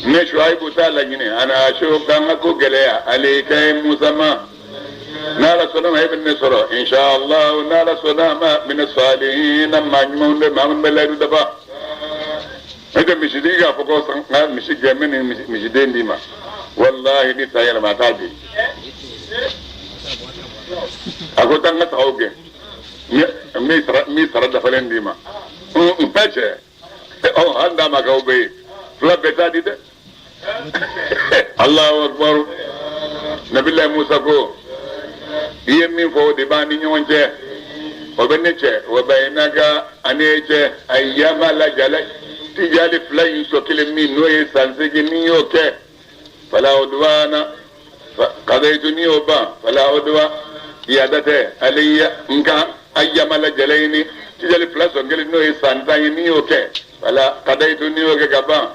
Ne Shuaibu t'a laɲini ana ashuka, n ka ko gɛlɛya alayka ye Musa ma. N'Ala sɔnna ma, e bɛ ne sɔrɔ inshallah, n'Ala sɔnna ma, mina salihin, maa ɲumanw de, maa minnu bɛ layidu dafa. Ne tɛ misitigi k'a fɔ ko n ka misi gɛn, n bɛ nin misiden d'i ma, wallahi ni san yɛlɛma a t'a di. A ko taa n ka sagaw gɛn, n b'i sara dafalen d'i ma. N bɛɛ cɛ ɔ, hali n'a ma kɛ aw bɛɛ ye, fila bɛɛ t'a di dɛ. Allahu akbar. Nabilayi Musa ko: i ye min fɔ, o de b'an ni ɲɔgɔn cɛ, o bɛ ne cɛ wa bayinaka, ani e cɛ ayyama lajala tijali fila in sɔ kelen min, n'o ye san 8, ni y'o kɛ, fala udwana qadaytu, ni y'o ban, fala udwa, yada tɛ alayya n kan. Ayyama lajalayini, tijali fila sɔn kelen, n'o ye san 10 ye, ni y'o kɛ, fala qadaytu, ni y'o kɛ ka ban,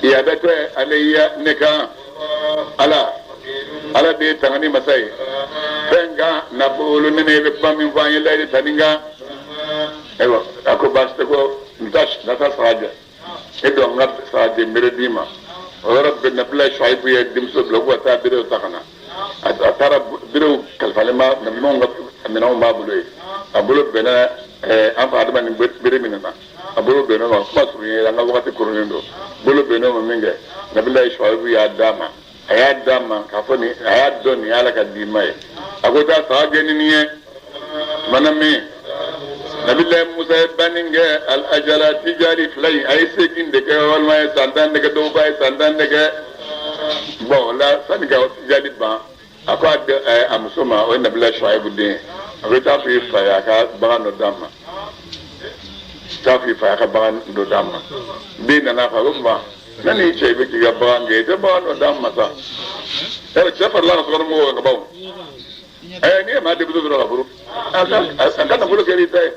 yada tɛ alayya ne kan. Ala, Ala de ye tangani masa ye fɛn kan nafolo ne ne bɛ kuma min fɔ an ye layidu tani kan. Ayiwa, a ko baasi tɛ, ko n ta na taa saga jɛ, e dɔn n ka saga jɛ bere d'i ma. O yɔrɔ bɛɛ, Nabila Shuaibu ye denmuso bila ko ka taa berew ta ka na. A taara, berew kalifalen b'a minɛnw ka minɛnw b'a bolo yen. A bolo bɛnna an fa Adama ni bere min na, a bolo bɛnna ma. Kuma surunya, an ka wagati kurunnen don. Bolo bɛnna ma min kɛ, Nabila Shuaibu y'a d'a ma. A y'a d'a ma k'a fɔ nin, a y'a dɔn nin y'Ala ka d'i ma ye. A ko taa saga gɛn ni nin ye. Tumana min Nabilayi Musa ye banni kɛ al ajala tijari fila in, a ye 8 de kɛ walima a ye san 10 de kɛ, dɔw ko a ye san 10 de kɛ. Bon, o la sani ka tijali ban, a ko a muso ma, o ye Nabila Shuaibu den ye, a ko taa fɔ i fa ye a ka bagan dɔ d'a ma, taa fɔ i fa ye a ka bagan dɔ d'a ma. Den nana fɔ, a ko ma ne n'i cɛ, i bɛ k'i ka bagan gɛn, i tɛ bagan dɔ d'a ma sa. Yɔrɔ cɛ farila ka sokɔnɔmɔgɔw kan ka ban. N'i ye maa denmuso sɔrɔ ka furu, a ka nafolo kɛra i ta ye.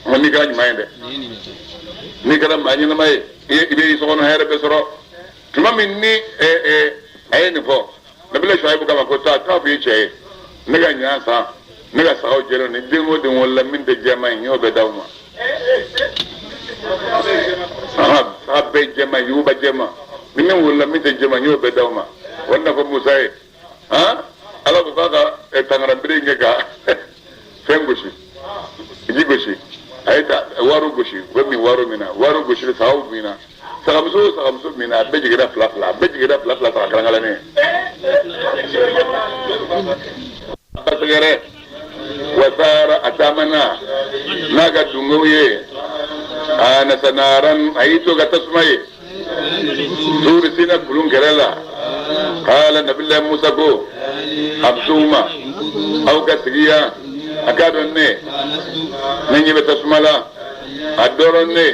Nka n'i kɛra ɲuman ye dɛ, n'i kɛra maa ɲɛnama ye, i bɛ i sokɔnɔ hɛrɛ bɛɛ sɔrɔ. Tuma min ni a ye nin fɔ Nabila Shuaibu kama, ko taa taa fɔ i cɛ ye, ne ka ɲan san, ne ka sagaw jɛlen, ni den o den wolola min tɛ jɛman ye, n y'o bɛɛ d'aw ma. Saga bɛɛ jɛman, yuguba jɛman, ni min wolola min tɛ jɛman, n y'o bɛɛ d'aw ma. O nafa Musa ye han. Ala ko k'a ka tangaranbere in kɛ ka fɛn gosi, ji gosi. A ye ta waro gosi, u bɛ min waro min na, waro gosi, sagaw min na, sagamuso o sagamuso min na, a bɛɛ jiginna fila fila, a bɛɛ jiginna fila fila, saga kalankalannen. Basɛgɛrɛ wasara, a taamana. N'a ka dungew ye anasa naran a y'i to ka tasuma ye turi sina kulun kɛrɛ la kala nabilayi musa ko a bɛ s'u ma aw ka sigi yan a k'a dɔn ne ne ɲɛ bɛ tasuma la a dɔrɔn ne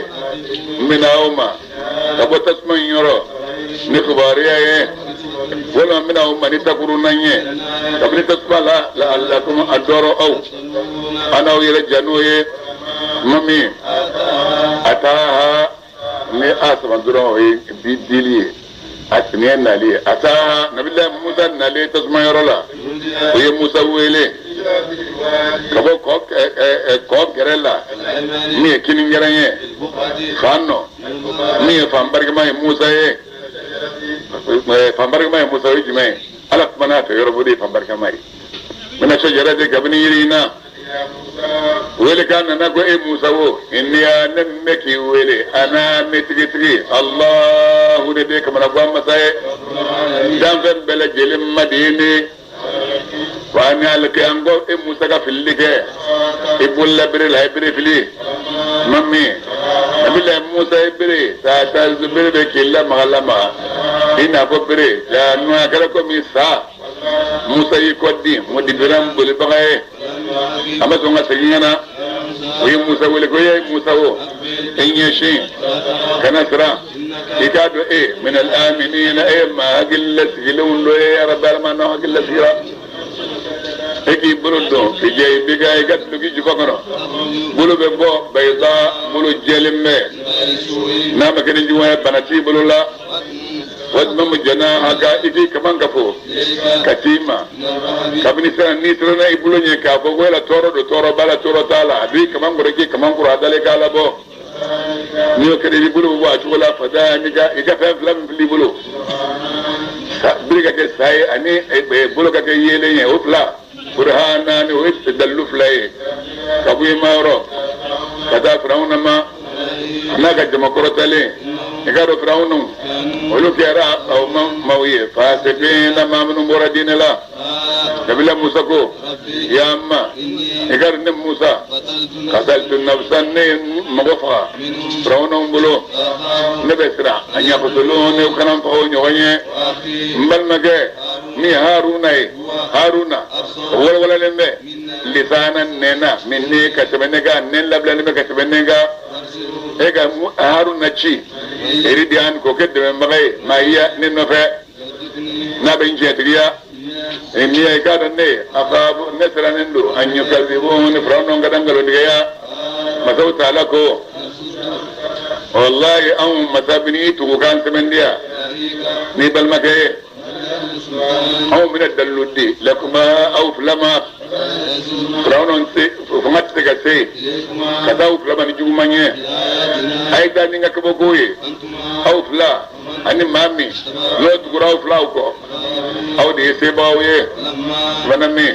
n bɛna aw ma ka bɔ tasuma in yɔrɔ ni kibaruya ye walima n bɛna aw ma ni takurunan ye kabini tasuma la la'allakum a dɔrɔ aw an n'aw yɛrɛ ja n'o ye tuma min ataha ni a sama dɔrɔn o ye bi dili ye a tun nali ye ataha nabilayi musa nalen tasuma yɔrɔ la o ye musa wele ka bɔ kɔ gɛrɛ la min ye kini gɛrɛ ye fan nɔ min ye fan barikama ye musa ye fan barikama ye musa o ye jumɛn ye ala kumana a fɛ yɔrɔ o de ye fan barikama ye mina shajarati kabini yiri in na wele k'a nana ko e musa wo inni ne min bɛ k'i wele ana ne tigitigi alahu ne de ye kamanagan masa ye danfɛn bɛɛ lajɛlen ma de ye ne wa ni alqi an ko e musa ka filili kɛ i bolola bere la i bere fili ma min nabila musa ye bere ta ta bere bɛ k'i lamaga lamaga i n'a fɔ bere ja nɔ a kɛra komi sa musa y'i kɔ di mudibiran bolibaga ye a ma sɔn ka segin ka na o ye musa wele ko ye musa wo e ɲɛsin kana siran i k'a dɔn e minal aminina e maa hakili lasigilenw dɔ ye yarabi alama n'aw hakili lasigira e k'i bolo don fi jaybika i ka duloki juba kɔnɔ bolo bɛ bɔ bayida bolo jɛlen bɛ n'a ma kɛ ni juguya ye bana t'i bolo la wadmum janahaka i k'i kaman kafo ka t'i ma kabini sisan n'i siranna i bolo ɲɛ k'a fɔ ko yala tɔɔrɔ don tɔɔrɔ b'a la tɔɔrɔ t'a la a b'i kaman kɔrɔ i k'i kaman kɔrɔ a dalen k'a labɔ n'i y'o kɛ i bolo bɛ bɔ a cogo la fada i ka fɛn fila min filɛ i bolo bere ka kɛ sa ye ani bolo ka kɛ yeelen ye o fila burhanani o ye dalilu fila ye ka bɔ i ma yɔrɔ ka taa firawuna ma n'a ka jama kɔrɔtalen i k'a dɔn firawunu olu kɛra aw maaw ye fasikina maa minnu bɔra diinɛ la nabila musa ko ya ma i k'a dɔn ne musa kataltu nafsan ne ye mɔgɔ faga firawunu bolo ne bɛ siran an yaqtuluni kana n faga o ɲɔgɔn ye n balimakɛ min ye haruna ye haruna o walawalalen bɛ lisana nɛn na minni ka tɛmɛ ne kan nɛn labilalen bɛ ka tɛmɛ ne kan e ka haruna ci iridiyan k'o kɛ dɛmɛbaga ye ma'iya ne nɔfɛ n'a bɛ n tiɲɛtigiya inni i k'a dɔn ne akhafu ne sirannen don an yukazibuni firawuna kana n nkalontigiya masaw taala ko wallahi anw masa bɛn'i tugu k'an sɛmɛntiya n'i balimakɛ ye anw bɛna dalilu di lakuma aw fila ma firawuna fanga tɛ se ka se ka taa aw fila ma ni juguman ye a ye taa ni n ka kabako ye aw fila ani maa min n'o tugura aw filaw kɔ aw de ye sebagaw ye fana min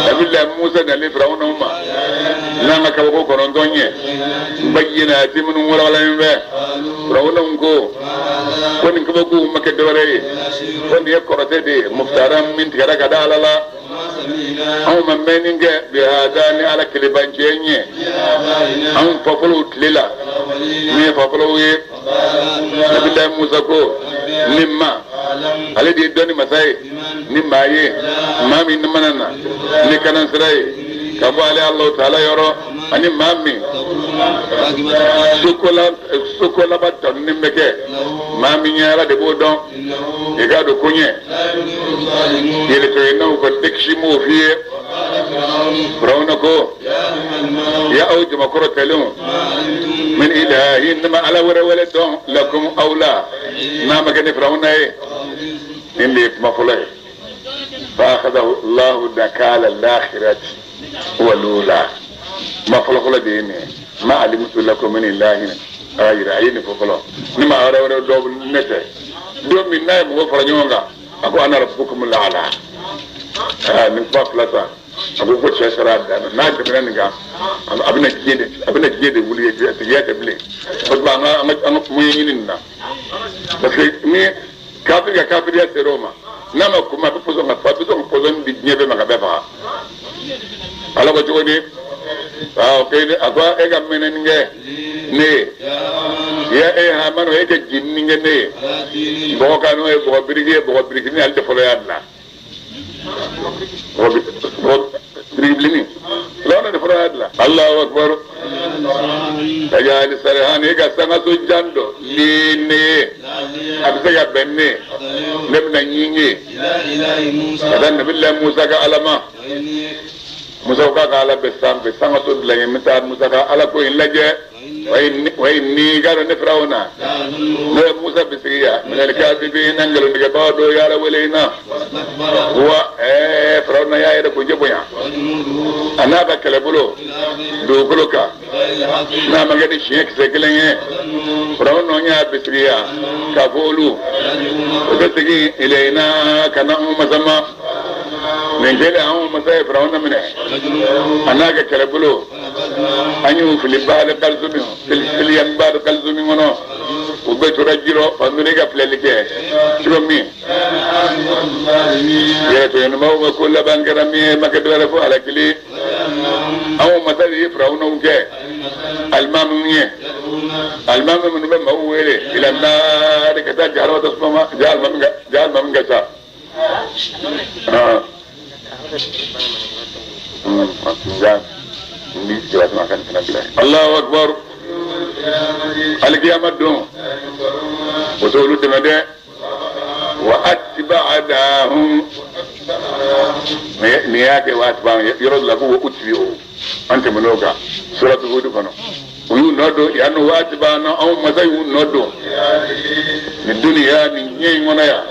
nabila musa nalen firawuna ma n'an ka kabako kɔnɔntɔn ye bayyinati minnu walawalalen bɛ firawuna ko ko nin kabakow ma kɛ dɔwɛrɛ ye ko nin ye kɔrɔtɛ de ye muftara min tigɛra ka da ala la anw ma mɛnni kɛ bihada ni ala kelebancɛ ɲɛ anw fafɔlɔw tile la min ye fafɔlɔw ye nabila musa ko ni ma ale de ye dɔnni masa ye ni maa ye maa min mana na ni kanansira ye ka bɔ ale alahu taala yɔrɔ ani maa min soko laban tanuni bɛ kɛ maa min ye ala de b'o dɔn i k'a dɔn ko ɲɛ yɛlɛtɔyinaw ka dekisi m'o f'i ye firawuna ko ya aw jamakɔrɔ tɛlenw min ilahin ne ma ala wɛrɛ wɛrɛ dɔn lakum aw la n'a ma kɛ ni firawuna ye nin de ye kuma fɔlɔ ye fa akhadahu allahu nakala al-akhirati walula kuma fɔlɔ fɔlɔ de ye nin ye ma alimtu lakum min ilahin ghayri a ye nin fɔ fɔlɔ ne ma ala wɛrɛ dɔn ne tɛ don min n'a ye mɔgɔ fara ɲɔgɔn kan a ko ana rabbukum al-a'la aa nin kuma fila ta a ko ko cɛ sera a dan na n'a tɛmɛna nin kan a bɛna diɲɛ de a bɛna diɲɛ de wuli tigiya tɛ bilen o tuma an ka an ka an ka kuma ɲini nin na parce que ni kafiri ka kafiriya sera o ma n'a ma kuma a bɛ pɔsɔn ka a bɛ sɔn ka pɔsɔn di diɲɛ bɛɛ ma ka bɛɛ faga ala ko cogo di. Waaw kay a ko e ka mɛnɛni kɛ ne ye ya e Hamanu e ka jinini kɛ ne ye bɔgɔ kan n'o ye bɔgɔ biriki ye bɔgɔ birikini ale de fɔlɔ y'a dilan bɔgɔ biriki bilenni firawuna de fɔlɔ y'a dilan. Alahu akibaru tajali sarihan e ka sangaso jan dɔ li ne ye a bɛ se ka bɛn ne ye ne bɛna ɲinge ka taa nabila Musa ka Ala ma. Musa ko k'a ka Ala bɛ sanfɛ sangaso dilan ye n bɛ taa Musa ka Ala ko in lajɛ wa inni k'a dɔn ne Firawuna ne ye Musa bisigiya minal kadibina nkalontigɛbagaw dɔ y'Ala wele in na wa Firawuna y'a yɛrɛ kunjɛ bonya a n'a ka kɛlɛbolo dugukolo kan n'a ma kɛ ni siɲɛ kisɛ kelen ye Firawuna y'a bisigiya k'a fɔ olu o bɛ segin ilayina ka na anw masa ma. Nin kɛlen anw masa ye Firawuna minɛ a n'a ka kɛlɛbolo an y'u fili baali kalizumi filiyan baali kalizumi kɔnɔ u bɛɛ tora ji rɔ fanzuri ka filɛli kɛ cogo min yɛrɛ tɔɲɔnbaw ka ko laban kɛra min ye ma kɛ dɔwɛrɛ fo halakili anw masa de ye Firawunaw kɛ alimamiw ye alimami minnu bɛ maaw wele ila naari ka taa jahanama tasuma ma ja alimami ka ca. Allahu akbar alikiyama don o t'olu dɛmɛ dɛ wa atba'nahum nin y'a kɛ wa atba'ahum yɔrɔ dɔ la ko wa utbi'u an tɛmɛn'o kan suratu Hud kɔnɔ u y'u nɔ don yan nɔ wa atba'nahum anw masa y'u nɔ don nin duniya nin diɲɛ in kɔnɔ yan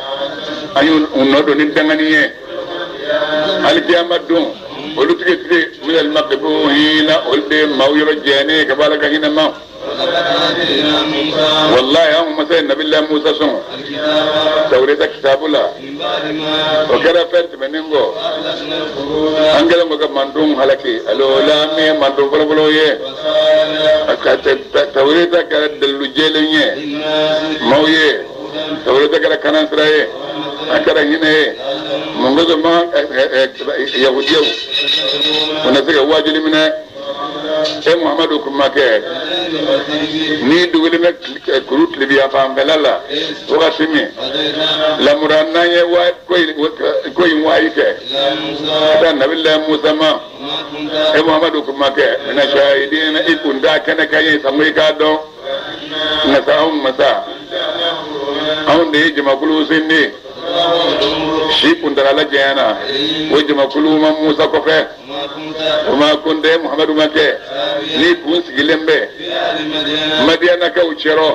an y'u nɔ don ni dangani ye alikiyama don olu tigɛ tigɛ minal maqbuhina olu de ye maaw yɔrɔ jɛnnen ka bɔ Ala ka hinɛ ma wallahi anw masa ye nabila Musa sɔn tawureta kitabu la o kɛra fɛn tɛmɛnen kɔ an kɛlen kɔ ka mandenw halaki alo la min ye manden fɔlɔfɔlɔ ye ka tawureta kɛra dalilu jɛlen ye maaw ye tawureta kɛra kanansira ye a kɛra hinɛ ye mun kosɔn ma yahudiyaw u na se ka wajuli minɛ e Muhamadu kun ma kɛ ni dugulen bɛ kuru tilebiya fanfɛla la wagati min lamura n'an ye ko in waayi kɛ ka taa nabila Musa ma e Muhamadu kun ma kɛ mina shahidina i kun t'a kɛnɛ kan ye sango i k'a dɔn nka sa anw masa anw de ye jamakulu sindi si kuntagala janyana o jamakulu ma Musa kɔfɛ o ma kun tɛ Muhamadu ma kɛ ni kun sigilen bɛ Madiyanakaw cɛrɔ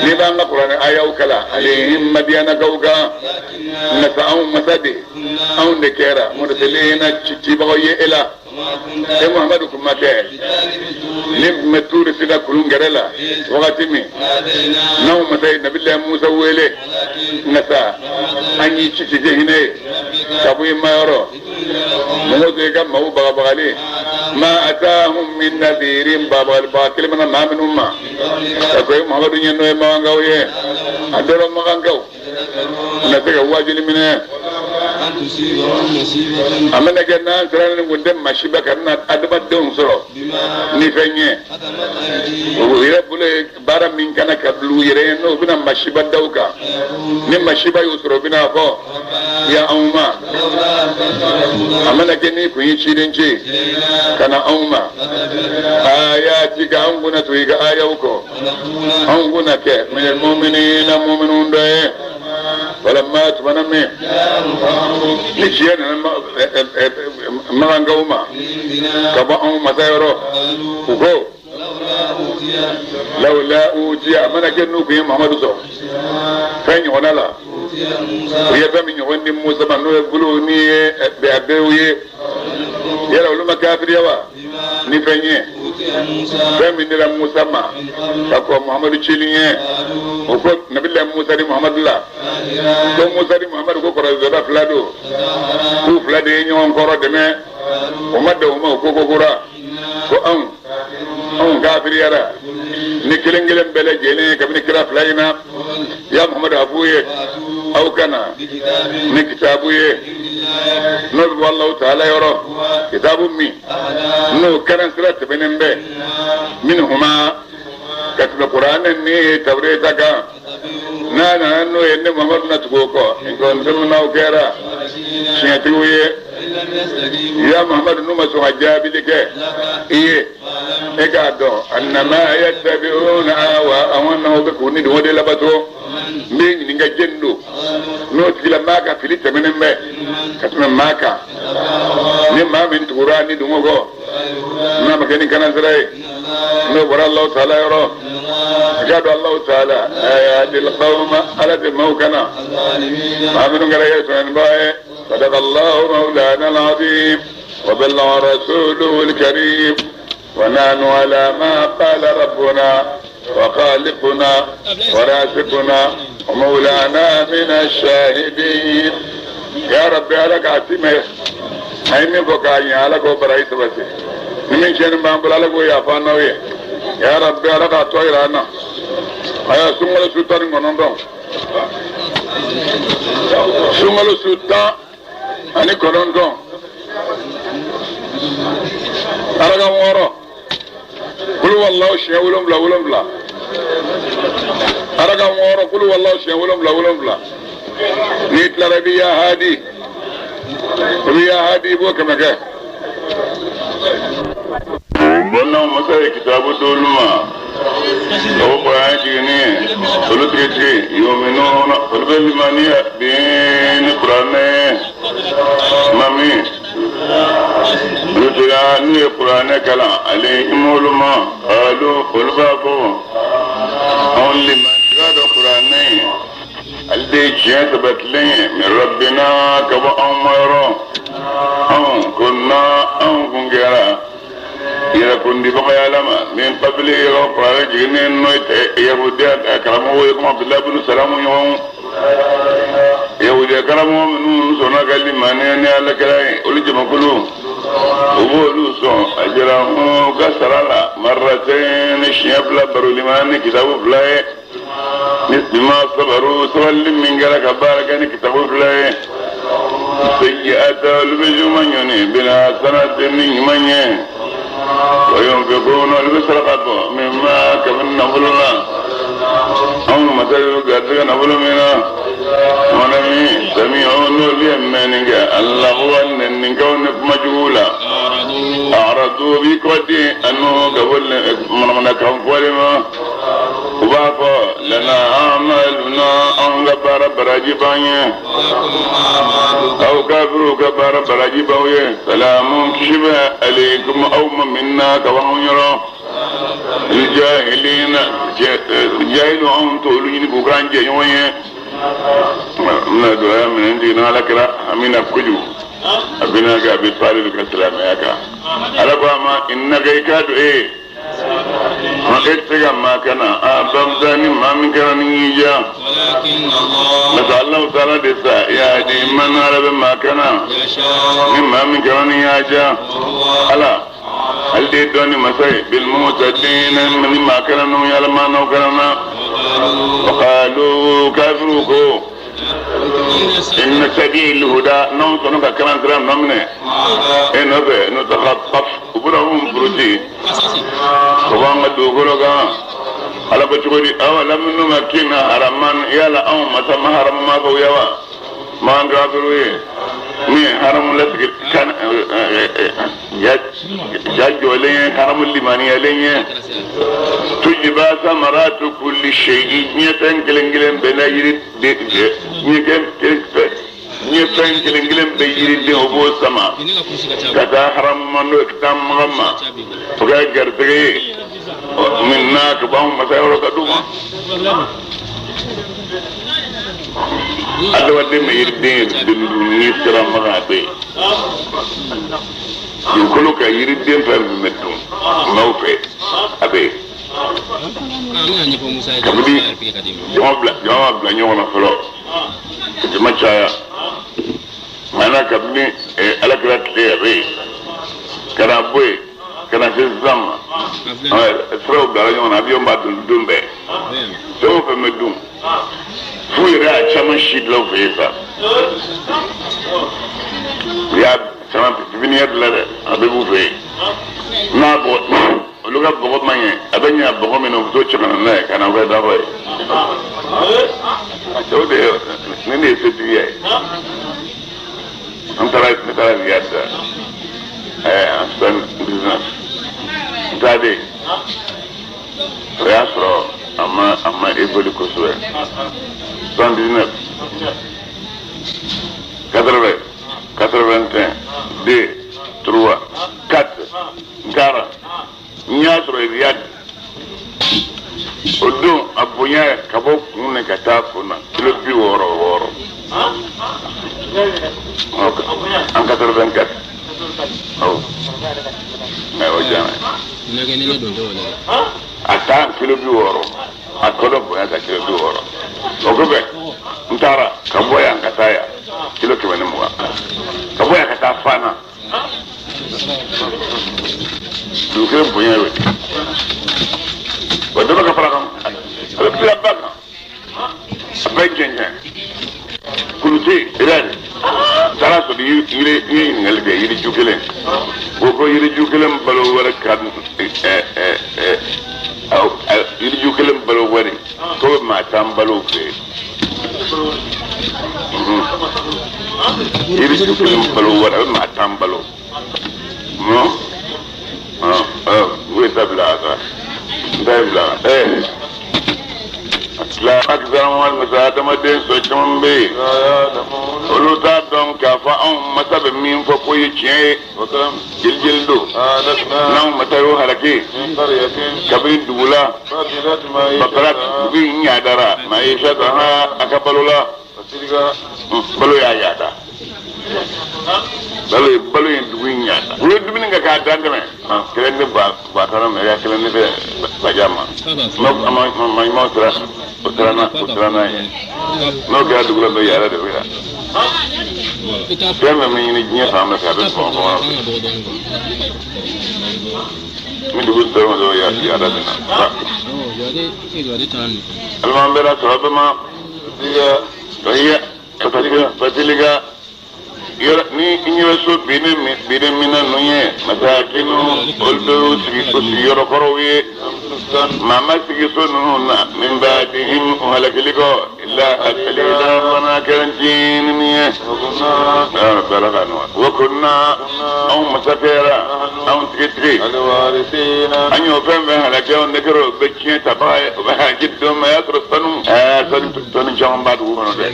n'i b'an ka kuranɛ ayaw kalan alayhim Madiyanakaw kan nka sa anw masa de anw de kɛra mursalina cibagaw ye e la e Muhamadu kun ma kɛ ni tun bɛ tuuri sina kulun gɛrɛ la wagati min n'anw masa ye nabila Musa wele nka sa an y'i ci ci kɛ hinɛ ye ka bɔ i mayɔrɔ mɔgɔw tɛ ka maaw bagabagali ma atahum min nadirin bagabagalibaga kelen mana maa minnu ma ka ko e Muhamadu ɲɛ n'o ye magankaw ye a dɔrɔn magankaw u na se ka wajuli minɛ a mana kɛ n'an sera nin kun tɛ masiba ka na adamadenw sɔrɔ ni fɛn ye o yɛrɛ bolo ye baara min kana ka bila u yɛrɛ ye n'o bɛna masiba da u kan ni masiba y'u sɔrɔ u bɛna fɔ ya anw ma a mana kɛ n'i kun ye ciden ci ka na anw ma ayatika anw kunna to i ka ayaw kɔ anw kunna kɛ minal mu'minina mu'minun dɔ ye walamma tumana min ni tiɲɛ nana magankaw ma ka bɔ anw masa yɔrɔ u ko lawla utiya a mana kɛ n'u kun ye Muhamadu sɔrɔ fɛn ɲɔgɔnna la u ye fɛn min ɲɔgɔn di Musa ma n'o ye bolow ni ye bɛɛw ye yala olu ma kafiriya wa ni fɛn ye fɛn min dira Musa ma ka kɔn Muhamadu cili ye o ko nabila Musa ni Muhamadu la ko Musa ni Muhamadu ko kɔrɔdɔda fila don k'u fila de ye ɲɔgɔn kɔrɔ dɛmɛ o ma dan o ma o ko ko kura ko anw anw kafiriyara ni kelen kelen bɛɛ lajɛlen ye kabini kira fila in na ya Muhamadu a f'u ye aw ka na ni kitabu ye N'o bɛ bɔ Alahu taala yɔrɔ kitabu min n'o kalan sira tɛmɛnen bɛ minhuma ka tɛmɛ kuranɛ ni tawureta kan n'a nana n'o ye ne Muhamadu na tugu o kɔ nka n'aw kɛra tiɲɛtigiw ye ya Muhamadu n'u ma sɔn ka jaabili kɛ i ye e k'a dɔn annama yattabi'una ahwaahum bɛ k'u ni dɔgɔ de labato n bɛ ɲininka jɛni don n'o tigilamaa ka fili tɛmɛnen bɛ ka tɛmɛ maa kan ni maa min tugura ni dɔgɔ kɔ n'a ma kɛ ni kanansira ye n'o bɔra Alahu taala yɔrɔ i k'a dɔn Alahu taala la yahdil qawma ala tɛ maaw kana maa minnu kɛra yɛrɛ sɔnnibaga ye sadaqa Allahu mawlana al-azim wa balagha rasuluhu al-karim wa nahnu ala ma qala rabbuna wa khaliquna wa raziquna wa mawlana min ash-shahidin ya rabbi ala k'a timɛ a ye min fɔ k'a ɲɛ ala k'o baraji sabati ni min tiɲɛni b'an bolo ala k'o yafa n'aw ye ya rabbi ala k'a tɔ yira an na aya sunkalo su 19 sunkalo su 19 araka 6 kulu wallahu siɲɛ 7 7 araka 6 kulu wallahu siɲɛ 7 7 n'i tilara i bɛ ya hadi i bɛ ya hadi i b'o 100 kɛ. Bɔnnaw masa ye kitabu d'olu ma o kuranɛ jiginni ye olu tigitigi yuminuna olu bɛ limaniya bi ni kuranɛ ma min olu tila n'u ye kuranɛ kalan alayhim olu ma qalu olu b'a fɔ anw limaniya dɔ kuranɛ ye ale de ye tiɲɛ sabatilen ye min rabbina ka bɔ anw ma yɔrɔ anw kunna anw kun kɛra yɛrɛkundibagaya la ma min qabili yɔrɔ kuranɛ jiginnen n'o ye yahudiya karamɔgɔw ye komi Abudulayi bin Salamu ɲɔgɔn yahudiya karamɔgɔ minnu sɔnna ka limaniya ni Ala kira ye olu jamakulu u b'olu sɔn a jira u ka sara la marratayn siɲɛ 2 baroliman ni kitabu 2 ye ni bima sabaru sabali min kɛra ka baara kɛ ni kitabu 2 ye sayyi'ata olu bɛ juguman ɲɔni bil hasanati ni ɲuman ye wa yunfiquna olu bɛ saraka bɔ mimma kabini nafolo la anw masa y'u garijɛgɛ nafolo min na mana min sami'u n'olu ye mɛnni kɛ alahuwa nɛnikaw ni kuma juguw la a'radu bi kɔdi anu ka bɔ manamanakan fɔli ma u b'a fɔ lana amaluna anw ka baara baraji b'an ye aw kafiruw ka baara baraji b'aw ye salamu kisi bɛ aleykum aw ma minna ka bɔ anw yɔrɔ jahilina jahilu anw t'olu ɲini k'u k'an jɛɲɔgɔn ye n bɛna dugawu minɛ n jiginna ala kira amina kojugu a bɛna kɛ a bɛ taali ka silamɛya kan ala ko a ma innaka i k'a dɔn e ma e tɛ se ka maa kana a bamsa ni maa min kɛra ni y'i diya masa Alahu taala de sa yahdi man ala bɛ maa kana ni maa min kɛra ni y'a diya ala ale de ye dɔnni masa ye bil muhtadina ni maa kɛra n'u ye ala maa n'aw kɛra na wa qalu kafiru ko inna sabil huda n'anw sɔnna ka kalan sira nɔ minɛ e nɔfɛ nutakhattaf u bɛna anw puruti o b'an ka dugukolo kan ala ko cogo di awalam numakkina haraman yala anw masa ma haramu ma fɔ ya wa m'an kafiru ye min ye haramu lasigi kan ja jɔlen ye haramu limaniyalen ye tujiba samaratu kulli shay'in diɲɛ fɛn kelen kelen bɛɛ na yiri diɲɛ fɛn kelen kelen bɛ yiriden o b'o sama ka taa haramu ma n'o ye ka taa maga ma o kɛ garisɛgɛ ye min na ka bɔ anw masa yɔrɔ ka d'u ma adamaden bɛ yiriden dun n'i sera maga a bɛ yen dugukolo ka yiriden fɛn fɛn bɛ dun maaw fɛ a bɛ yen kabini jama bila ɲɔgɔn na fɔlɔ jama caya maana kabini ala kira tile a bɛ yen ka na bɔ yen ka na se sisan ma siraw bilara ɲɔgɔn na avion b'a dun don bɛɛ fɛn o fɛn bɛ dun f'u yɛrɛ y'a caman si dilan u fɛ yen sa. y'a caman pépinière la dɛ, a bɛɛ b'u fɛ yen. N'a bɔ olu ka bɔgɔ man ɲɛ, a bɛ ɲɛ bɔgɔ min na, u bɛ t'o cɛ ka na n'a ye ka na kɛ dabɔ ye. O de ye ne de ye setigiya ye. An taara, ne taara Riyad en 79, n taalen, o y'a sɔrɔ a ma évolué kosɛbɛ. 79, 80, 81, 2, 3, 4, n taara, n y'a sɔrɔ Riyad o don, a bonya ka bɔ kun na ka taa kun na, kilo 66 en 84. Awɔ, mais o diyara n ye. A taa kilo 60, a tɔ dɔ bonya ka kilo 60. O kɔfɛ, n taara ka bɔ yan ka taa yan, kilo 120, ka bɔ yan ka taa Fana, dugu kelen bonya y'o de. O dɔ bɛ ka fara kan, a bɛ tila ba kan, a bɛɛ jɛnjɛn kulute yɛrɛ. Taara sɔrɔ yiri, yiri, n ye ɲininkali kɛ, yiriju kelen o ko yiriju kelen balo wɛrɛ ka ɛ ɛ ɛ yiriju kelen balo wari ko bɛ maa 10 balo fɛ yen. Yiriju kelen balo wari, a bɛ maa 10 balo. Non, u ye ta bila a kan, n ta ye bila tila akisara masa adamaden sɔ caman bɛ yen, olu t'a dɔn k'a fɔ anw masa bɛ min fɔ k'o ye tiɲɛ ye. Jeli jeli don n'anw masa y'o halaki kabini dugu la, bakara dugu in ɲadara maa ye sata ha a ka balo la, balo y'a yada, balo ye balo ye dugu in ɲada. U ye dumuni kɛ k'a dan tɛmɛ, kelen ne ba ba taara mɛ kelen ne bɛ baja ma ma ma ɲuman sera, o sera n'a, o sera n'a ye. N'o kɛra dugu la, bɛ yɛrɛ de bɛ yan. Fɛn fɛn bɛ ɲini diɲɛ fan bɛɛ fɛ, a bɛ Bamakɔ kɔnɔ. Ni dugu sera ma dɔrɔn, yaada bɛ na. Alima bɛɛ la sɔrɔ bɛɛ ma fatilika yɔrɔ ni i ɲɛ bɛ so binnen binnen min na, ninnu ye masakinu, olu bɛ y'u sigi o sigiyɔrɔ kɔrɔw ye. Maa ma sigi so ninnu na min ba'dihim, o halakili kɔ, illa qalila, fana kɛra ncinin ye. Ala ka nɔgɔya. Wa kunna, anw masakɛra, anw tigitigi, an y'o fɛn fɛn halaki, anw de kɛra o bɛ tiɲɛ tabaga ye. O bɛ halaki don min, a y'a sɔrɔ sanu sanu tɔni caman b'a dugu kɔnɔ dɛ,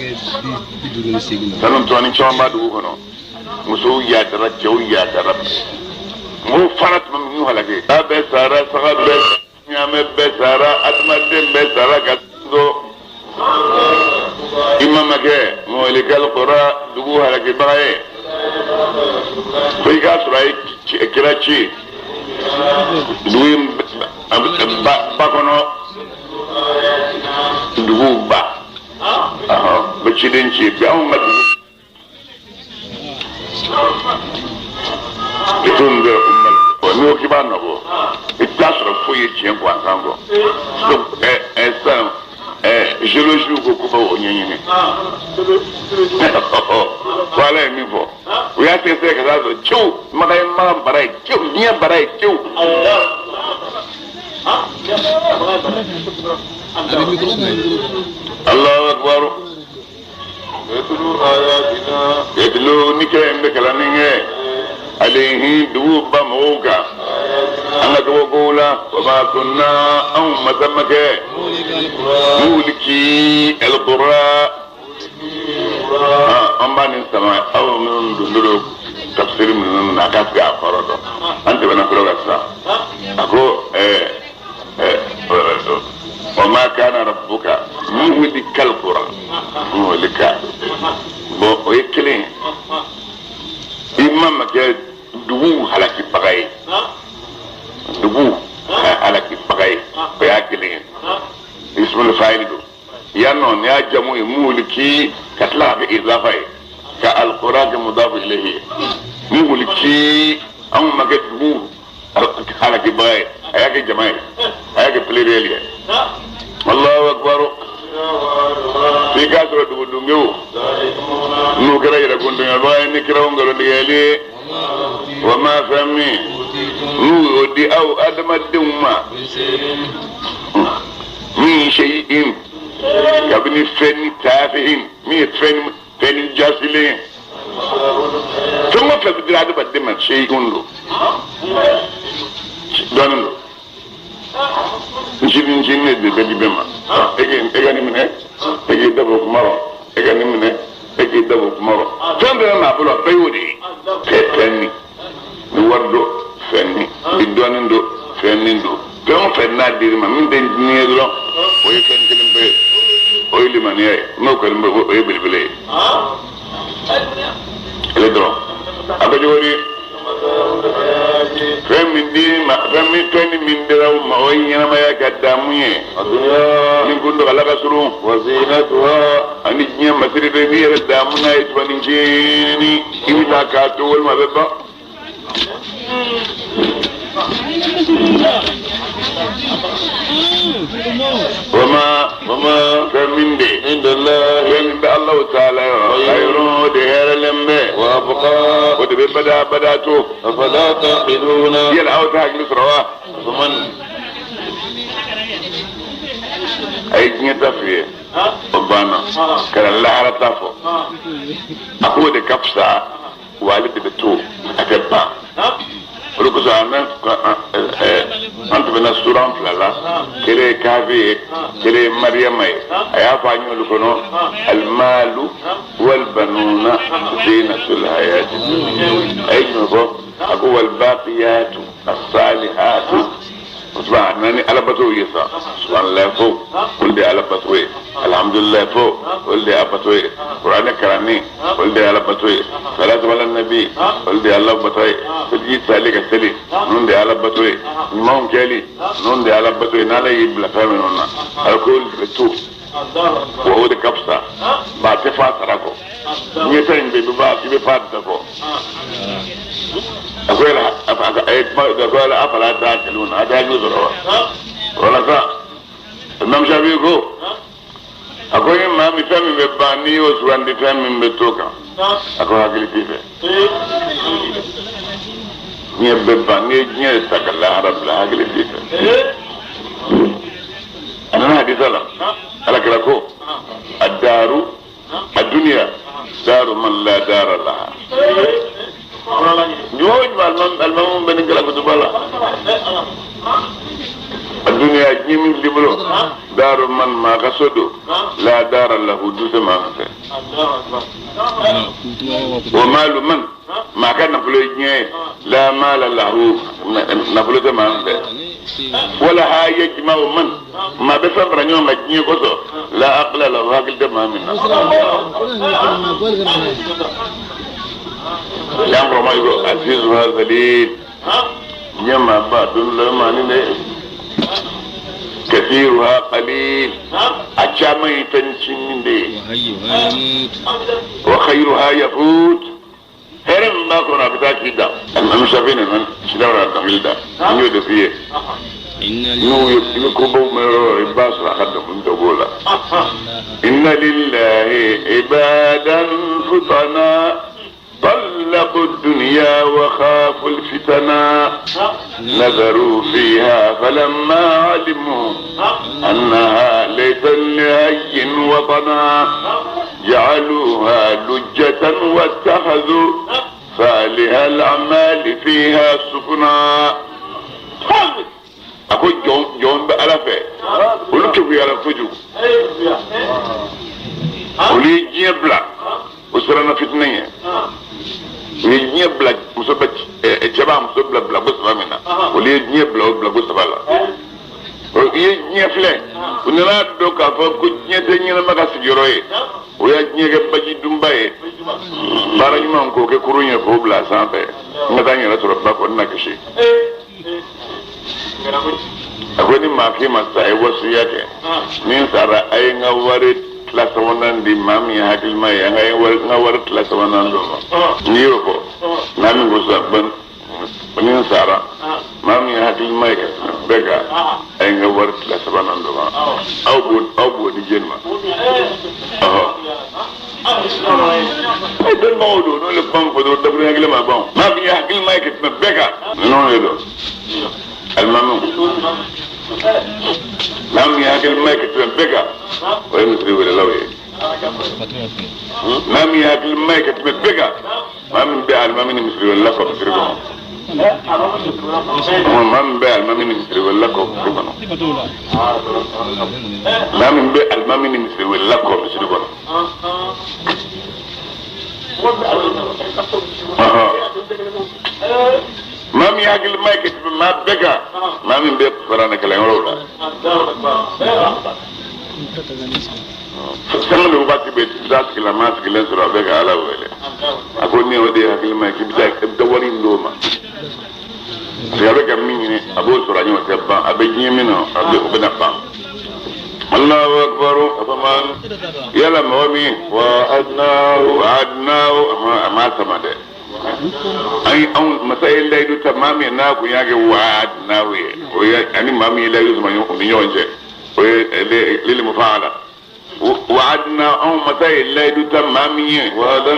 sanu tɔni caman b'a dugu kɔnɔ. Musow yadara, cɛw yadara, mɔgɔw fara tuma min y'u halaki, ba bɛɛ sara, saga bɛɛ, ɲaamɛ bɛɛ sara, adamaden bɛɛ sara ka to i ma ma kɛ muhlikal qura, dugu halakibaga ye, fo i k'a sɔrɔ a ye kira ci dugu in ba kɔnɔ, duguw ba bɛ ciden ci bi anw ka dugu litunzira ummal. N'i ko k'i b'a nɔbɔ, i t'a sɔrɔ foyi ye tiɲɛ gansan kɔ. Donc sisan géologie ko k'u bɛ o ɲɛɲini ko Ala ye min fɔ, u y'a sɛgɛsɛgɛ ka taa sɔrɔ cew maga ye, maga bara ye cew, diɲɛ bara ye cew. Allahu akbar. Yatlu, ni kɛ n bɛ kalanni kɛ alayhi, dugu ba mɔgɔw kan, an ka kabakow la. Wa ma kunna, anw masa ma kɛ muhliki alqura. An b'a nin sama aw minnu don don tafsiri minnu na, a ka sigi a kɔrɔ dɔn. An tɛmɛna fɔlɔ ka sisan, a ko wa ma kana rabbuka muhlikal qura, muhlika. Bon, o ye kelen ye. I ma kɛ dugu halakibaga ye, dugu halakibaga ye, o y'a kelen ye. Ismail fayil don yan nɔ, nin y'a jamu ye muhliki, ka tila ka kɛ izafa ye ka alqura kɛ mudafu ilayhi. Muhliki, anw ma kɛ dugu halakibaga ye, a y'a kɛ jama ye, a y'a kɛ pluriel ye. Allahu akbar. F'i k'a sɔrɔ dugudungew N'u kɛra yɛrɛkuntɔɲɔbaga ye ni kiraw nkalontigɛli ye. Wa ma fɛn min n'u y'o di aw adamadenw ma min shay'in kabini fɛn ni taafihin min ye fɛn ni jasilen ye. Fɛn o fɛn bɛ dira adamaden ma shay'un don, dɔɔnin don. Ncinin ncinin de bɛ di bɛɛ ma. E ka nin minɛ, e k'i da bɔ kuma rɔ, e ka nin minɛ, e k'i da bɔ kuma rɔ. Fɛn bɛɛ bɛ maa bolo, a bɛɛ y'o de ye. Fɛn ni ni wari don, fɛn ni ni dɔɔnin don, fɛn ni don. Fɛn o fɛn n'a dir'i ma min tɛ ncinin ye dɔrɔn, o ye fɛn kelen pe ye, o ye limaniya ye. N'o kɔni bɛ, o ye belebele ye. Ale dɔrɔn a bɛ cogo di? Fɛn min di ma, fɛn min fɛn ni min dira u ma, o ye ɲɛnamaya ka daamu ye. Min kun tɔgɔla ka surun. Ani diɲɛ masiri bɛ n'i yɛrɛ daamu n'a ye tuma ni ncinin, i bɛ taa k'a to walima a bɛ ban. Wama fɛn min de fɛn min bɛ Alahu taala yɔrɔ khayrun o de hɛrɛlen bɛ o de bɛ bada bada to. Yala aw tɛ hakili sɔrɔ wa? A ye diɲɛ ta f'i ye o banna ka na lahara ta fɔ, a k'o de ka fisa wa ale de bɛ to a tɛ ban. O de kosɔn an bɛ an tɛmɛna suran fila la, kelen ye kafi ye, kelen ye mariyama ye. A y'a fɔ an y'olu kɔnɔ alimalu walibanuna zinatul hayati dunya. A ye jumɛn fɔ? A ko walibaqiyatu asalihatu. O tuma a nana ni alabatow ye sa, subhanallah fo olu de ye alabato ye, alhamdulilayi fo olu de ye abato ye, kuranɛ kalanni olu de ye alabato ye, salatu ala nabi olu de ye alabato ye, seliji tali ka seli ninnu de ye alabato ye, ɲumanw kɛli ninnu de ye alabato ye. N'ala y'i bila fɛn minnu na, ala ko olu de bɛ to wa o de ka fisa, maa tɛ f'a sara kɔ. Ɲɛta in bɛ i bɛ f'a da kɔ. A ko yala a ye kuma a ko yala a fala ta'qiluna, a tɛ hakili sɔrɔ wa? Walasa Imam Shafi ko a ko ni maa min fɛn min bɛ ban n'i y'o sugandi fɛn min bɛ to kan, a ko hakili t'i fɛ. Diɲɛ bɛ ban, n'i ye diɲɛ ta ka lahara bila, hakili t'i fɛ. A nana hadisa la, ala kira ko a daaru a duniya daaru man la daara laha. Juma o juma alimamu bɛ nin kalan kutuba la. A duniya diɲɛ min filɛ bolo, daaru man maa ka so don, la daara lahu du tɛ maa min fɛ. Wa maalu man maa ka nafolo ye diɲɛ ye, la maala lahu nafolo tɛ maa min fɛ. Wala ha yajma'u man maa bɛ fɛn fara ɲɔgɔn kan diɲɛ kosɔn, la aqla lahu hakili tɛ maa min na. Yan kɔrɔma yi ko azizuha zalil diɲɛ maa ba don dɔ maa ni dɛ, kathiruha qalil a caman ye fɛn ncinin de ye, wa khayruha yafut hɛrɛ min b'a kɔnɔ a bɛ taa k'i dan. Imam Shafi nana sidawra dɔnkili da, n y'o de f'i ye. N'u ye i bɛ kobaw mɛn yɔrɔ o yɔrɔ, i b'a sɔrɔ a ka dɔnkili dɔ b'o la. Inna lillahi ibadan futana طلقوا الدنيا وخافوا الفتنا نظروا فيها فلما علموا أنها ليس لحي وطنا جعلوها لجة واتخذوا صالح الأعمال فيها سفنا. A ko jɔn bɛ ala fɛ, olu kekuyara kojugu, olu ye diɲɛ bila, o siranna fitinɛ ɲɛ. U ye diɲɛ bila, muso bɛ cɛ b'a muso bila bilako saba min na, olu ye diɲɛ bila o bilako saba la. I ye diɲɛ filɛ, u nana dɔn k'a fɔ ko diɲɛ tɛ ɲɛnama ka sigiyɔrɔ ye, o y'a diɲɛ kɛ baji dunba ye, baara ɲuman k'o kɛ kurun ye k'o bila a sanfɛ, n ka taa n yɛrɛ sɔrɔ ba kɔ, n na kisi. A ko ni maa k'i ma sa, a ye wasuya kɛ, ni n sara a ye n ka wari tila sabanan di maa min ye hakilima ye, an ka n ka wari tila sabanan d'o ma. N'i y'o fɔ, maa min ko sisan ni n sara maa min ye hakilima ye ka tɛmɛ bɛɛ kan, a ye n ka wari tila sabanan d'o ma, aw b'o di jɛni ma. Ɔhɔ. E dɔnnibagaw don, n'olu kuma min fɔ dɔrɔn dakuruɲɛ kelen ma ban. Maa min ye hakilima ye ka tɛmɛ bɛɛ kan, ninnu de don. Alimamiw, maa min ye hakilima ye ka tɛmɛ bɛɛ kan, o ye misiri welelaw ye. Maa min ye hakilima ye ka tɛmɛ bɛɛ kan, maa min bɛ alimami ni misiri welela kɔ misiri kɔnɔ, maa min bɛ alimami ni misiri welela kɔ misiri kɔnɔ, maa min bɛ alimami ni misiri welela kɔ misiri kɔnɔ. Maa min hakilima ye ka tɛmɛ maa bɛɛ kan, maa min bɛ kuranɛ kalanyɔrɔw la. Sanga ni waati bɛɛ i bɛ taa tigilama sigilen sɔrɔ, a bɛ ka Ala wele. A ko ni o de ye hakilima ye, k'i bɛ taa, i bɛ taa wari in d'o ma. Parce que a bɛ ka min ɲini, a b'o sɔrɔ, a ɲɔgɔn tɛ ban. A bɛ diɲɛ min na, a bɛ o bɛna ban. Allahu akbar. Afaman yala mɔgɔ min وعدناه wa'adnahu, a ma sama dɛ. An ye anw masa ye layidu ta maa min n'a kun y'a kɛ wa'adnahu ye, o ye ani maa min ye layidu sama u ni ɲɔgɔn cɛ, o ye lili mufaala. Wa'adna, anw masa ye layidu ta maa min ye وعدا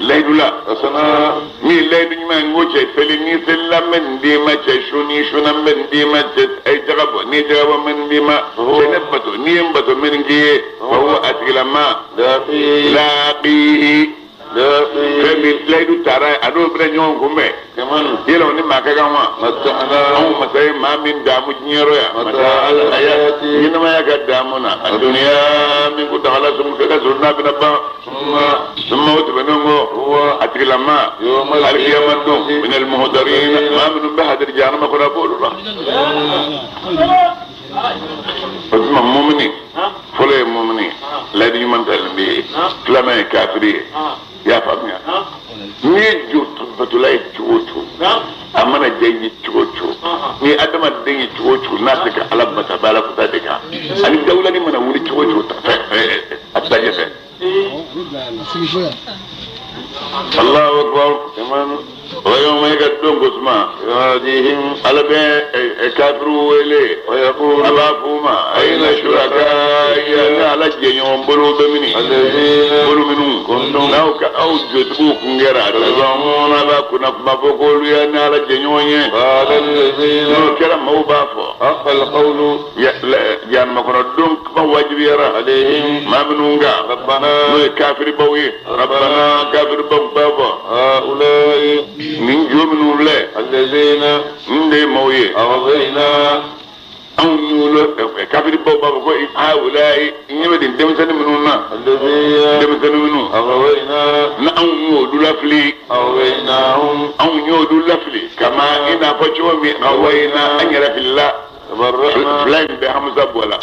layidu la حسنا min ye layidu ɲuman ye, n ko cɛ seli, ni selila n bɛ nin d'i ma, cɛ su ni sunna n bɛ nin d'i ma, cɛ a ye jaga bɔ, ni ye jaga bɔ n bɛ nin d'i ma, cɛ ne bato, n'i ye n bato n bɛ nin k'i ye. Wa huwa, a tigilama لاقيه laaqihi لاقيه fɛn min layidu taara, a n'o bɛna ɲɔgɔn kunbɛn. كمن Yala o ni maa ka kan wa? متعناه Anw masa ye maa min daamu diɲɛyɔrɔ yan, متاع الحياة ɲɛnamaya ka daamu na a duniya min ko dagala sun ka surun n'a bɛna ban. ثم Summa, o tɛmɛnen kɔ, هو a tigilama يوم alikiyama don القيامة min almuhdarin, maa minnu bɛ hadiri jahanama kɔnɔ, a b'olu la. O tuma mumini fɔlɔ ye mumini layidu ɲuman talen bɛ ye, filanan ye kafiri ye. I y'a faamuya? N'i ye jo batola ye cogo o cogo, a mana diya i ye cogo o cogo, ni adamaden ye cogo o cogo, n'a tɛ ka Ala bata, a bɛ Ala kuta de kan. Ani dawulani mana wuli cogo o cogo, a tɛ taa ɲɛfɛ. Allahu akbar. كمن O yɔrɔ ka don ko suma يناديهم Ala bɛ kafiriw wele ويقول a b'a f'u ma: ayina shuraka, ne Ala jɛɲɔgɔn bolo bɛ mini? الذين Bolo minnu كنتم n'aw ka aw jotigiw kun kɛra tazamuna, b'a kunna kuma fɔ k'olu ye ne Ala jɛɲɔgɔn ye. قال الذين N'o kɛra, maaw b'a fɔ حق القول jahanama kɔnɔ don kuma wajibiyara عليهم maa minnu kan ربنا n'o ye kafiribaw ye. Rabbana, kafiribaw b'a fɔ: هؤلاء nin jo minnu filɛ الذين n de ye maaw ye أغوينا anw y'olu. Kafiribaw b'a fɔ ko haulayi, ɲɛ bɛ nin denmisɛnnin minnu na, الذين denmisɛnnin minnu أغوينا na anw y'olu lafili, أغويناهم anw y'olu lafili kama i n'a fɔ cogo min aghwayna, an yɛrɛ filila. تبرأنا Fila in bɛ hamza bɔ la,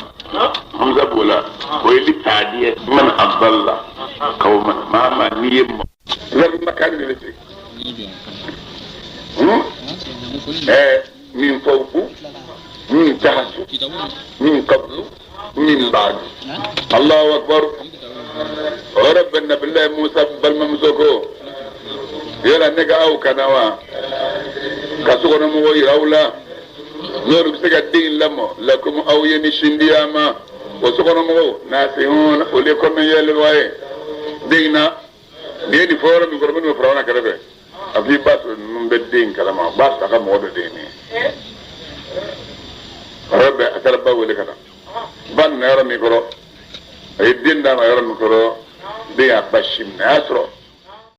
hamza bɔ la, o ye litaadiya. Man adalla qawman, maa maa n'i ye mɔ makan de bɛ min fawqu, min tahtu, min qablu, min ba'du. Allahu akbar. O yɔrɔ bɛ nabilayi Musa balimamuso ko: yala ne ka aw kana wa ka sokɔnɔmɔgɔw yira aw la, n'olu bɛ se ka den in lamɔ lakum, aw ye ni sindiya ma? O sokɔnɔmɔgɔw nasihun, olu ye kɔnɔyɛlɛwa ye den in na. Nin ye nin fɔ yɔrɔ min kɔrɔ, minnu bɛ Firawuna kɛrɛfɛ, a f'i b'a sɔrɔ ninnu bɛ den in kalama, u b'a sɔrɔ a ka mɔgɔ dɔ den ye. A yɔrɔ bɛɛ, a taara ba wele ka na. Ba nana yɔrɔ min kɔrɔ, a ye den d'a ma yɔrɔ min kɔrɔ, den y'a ba si minɛ, a y'a sɔrɔ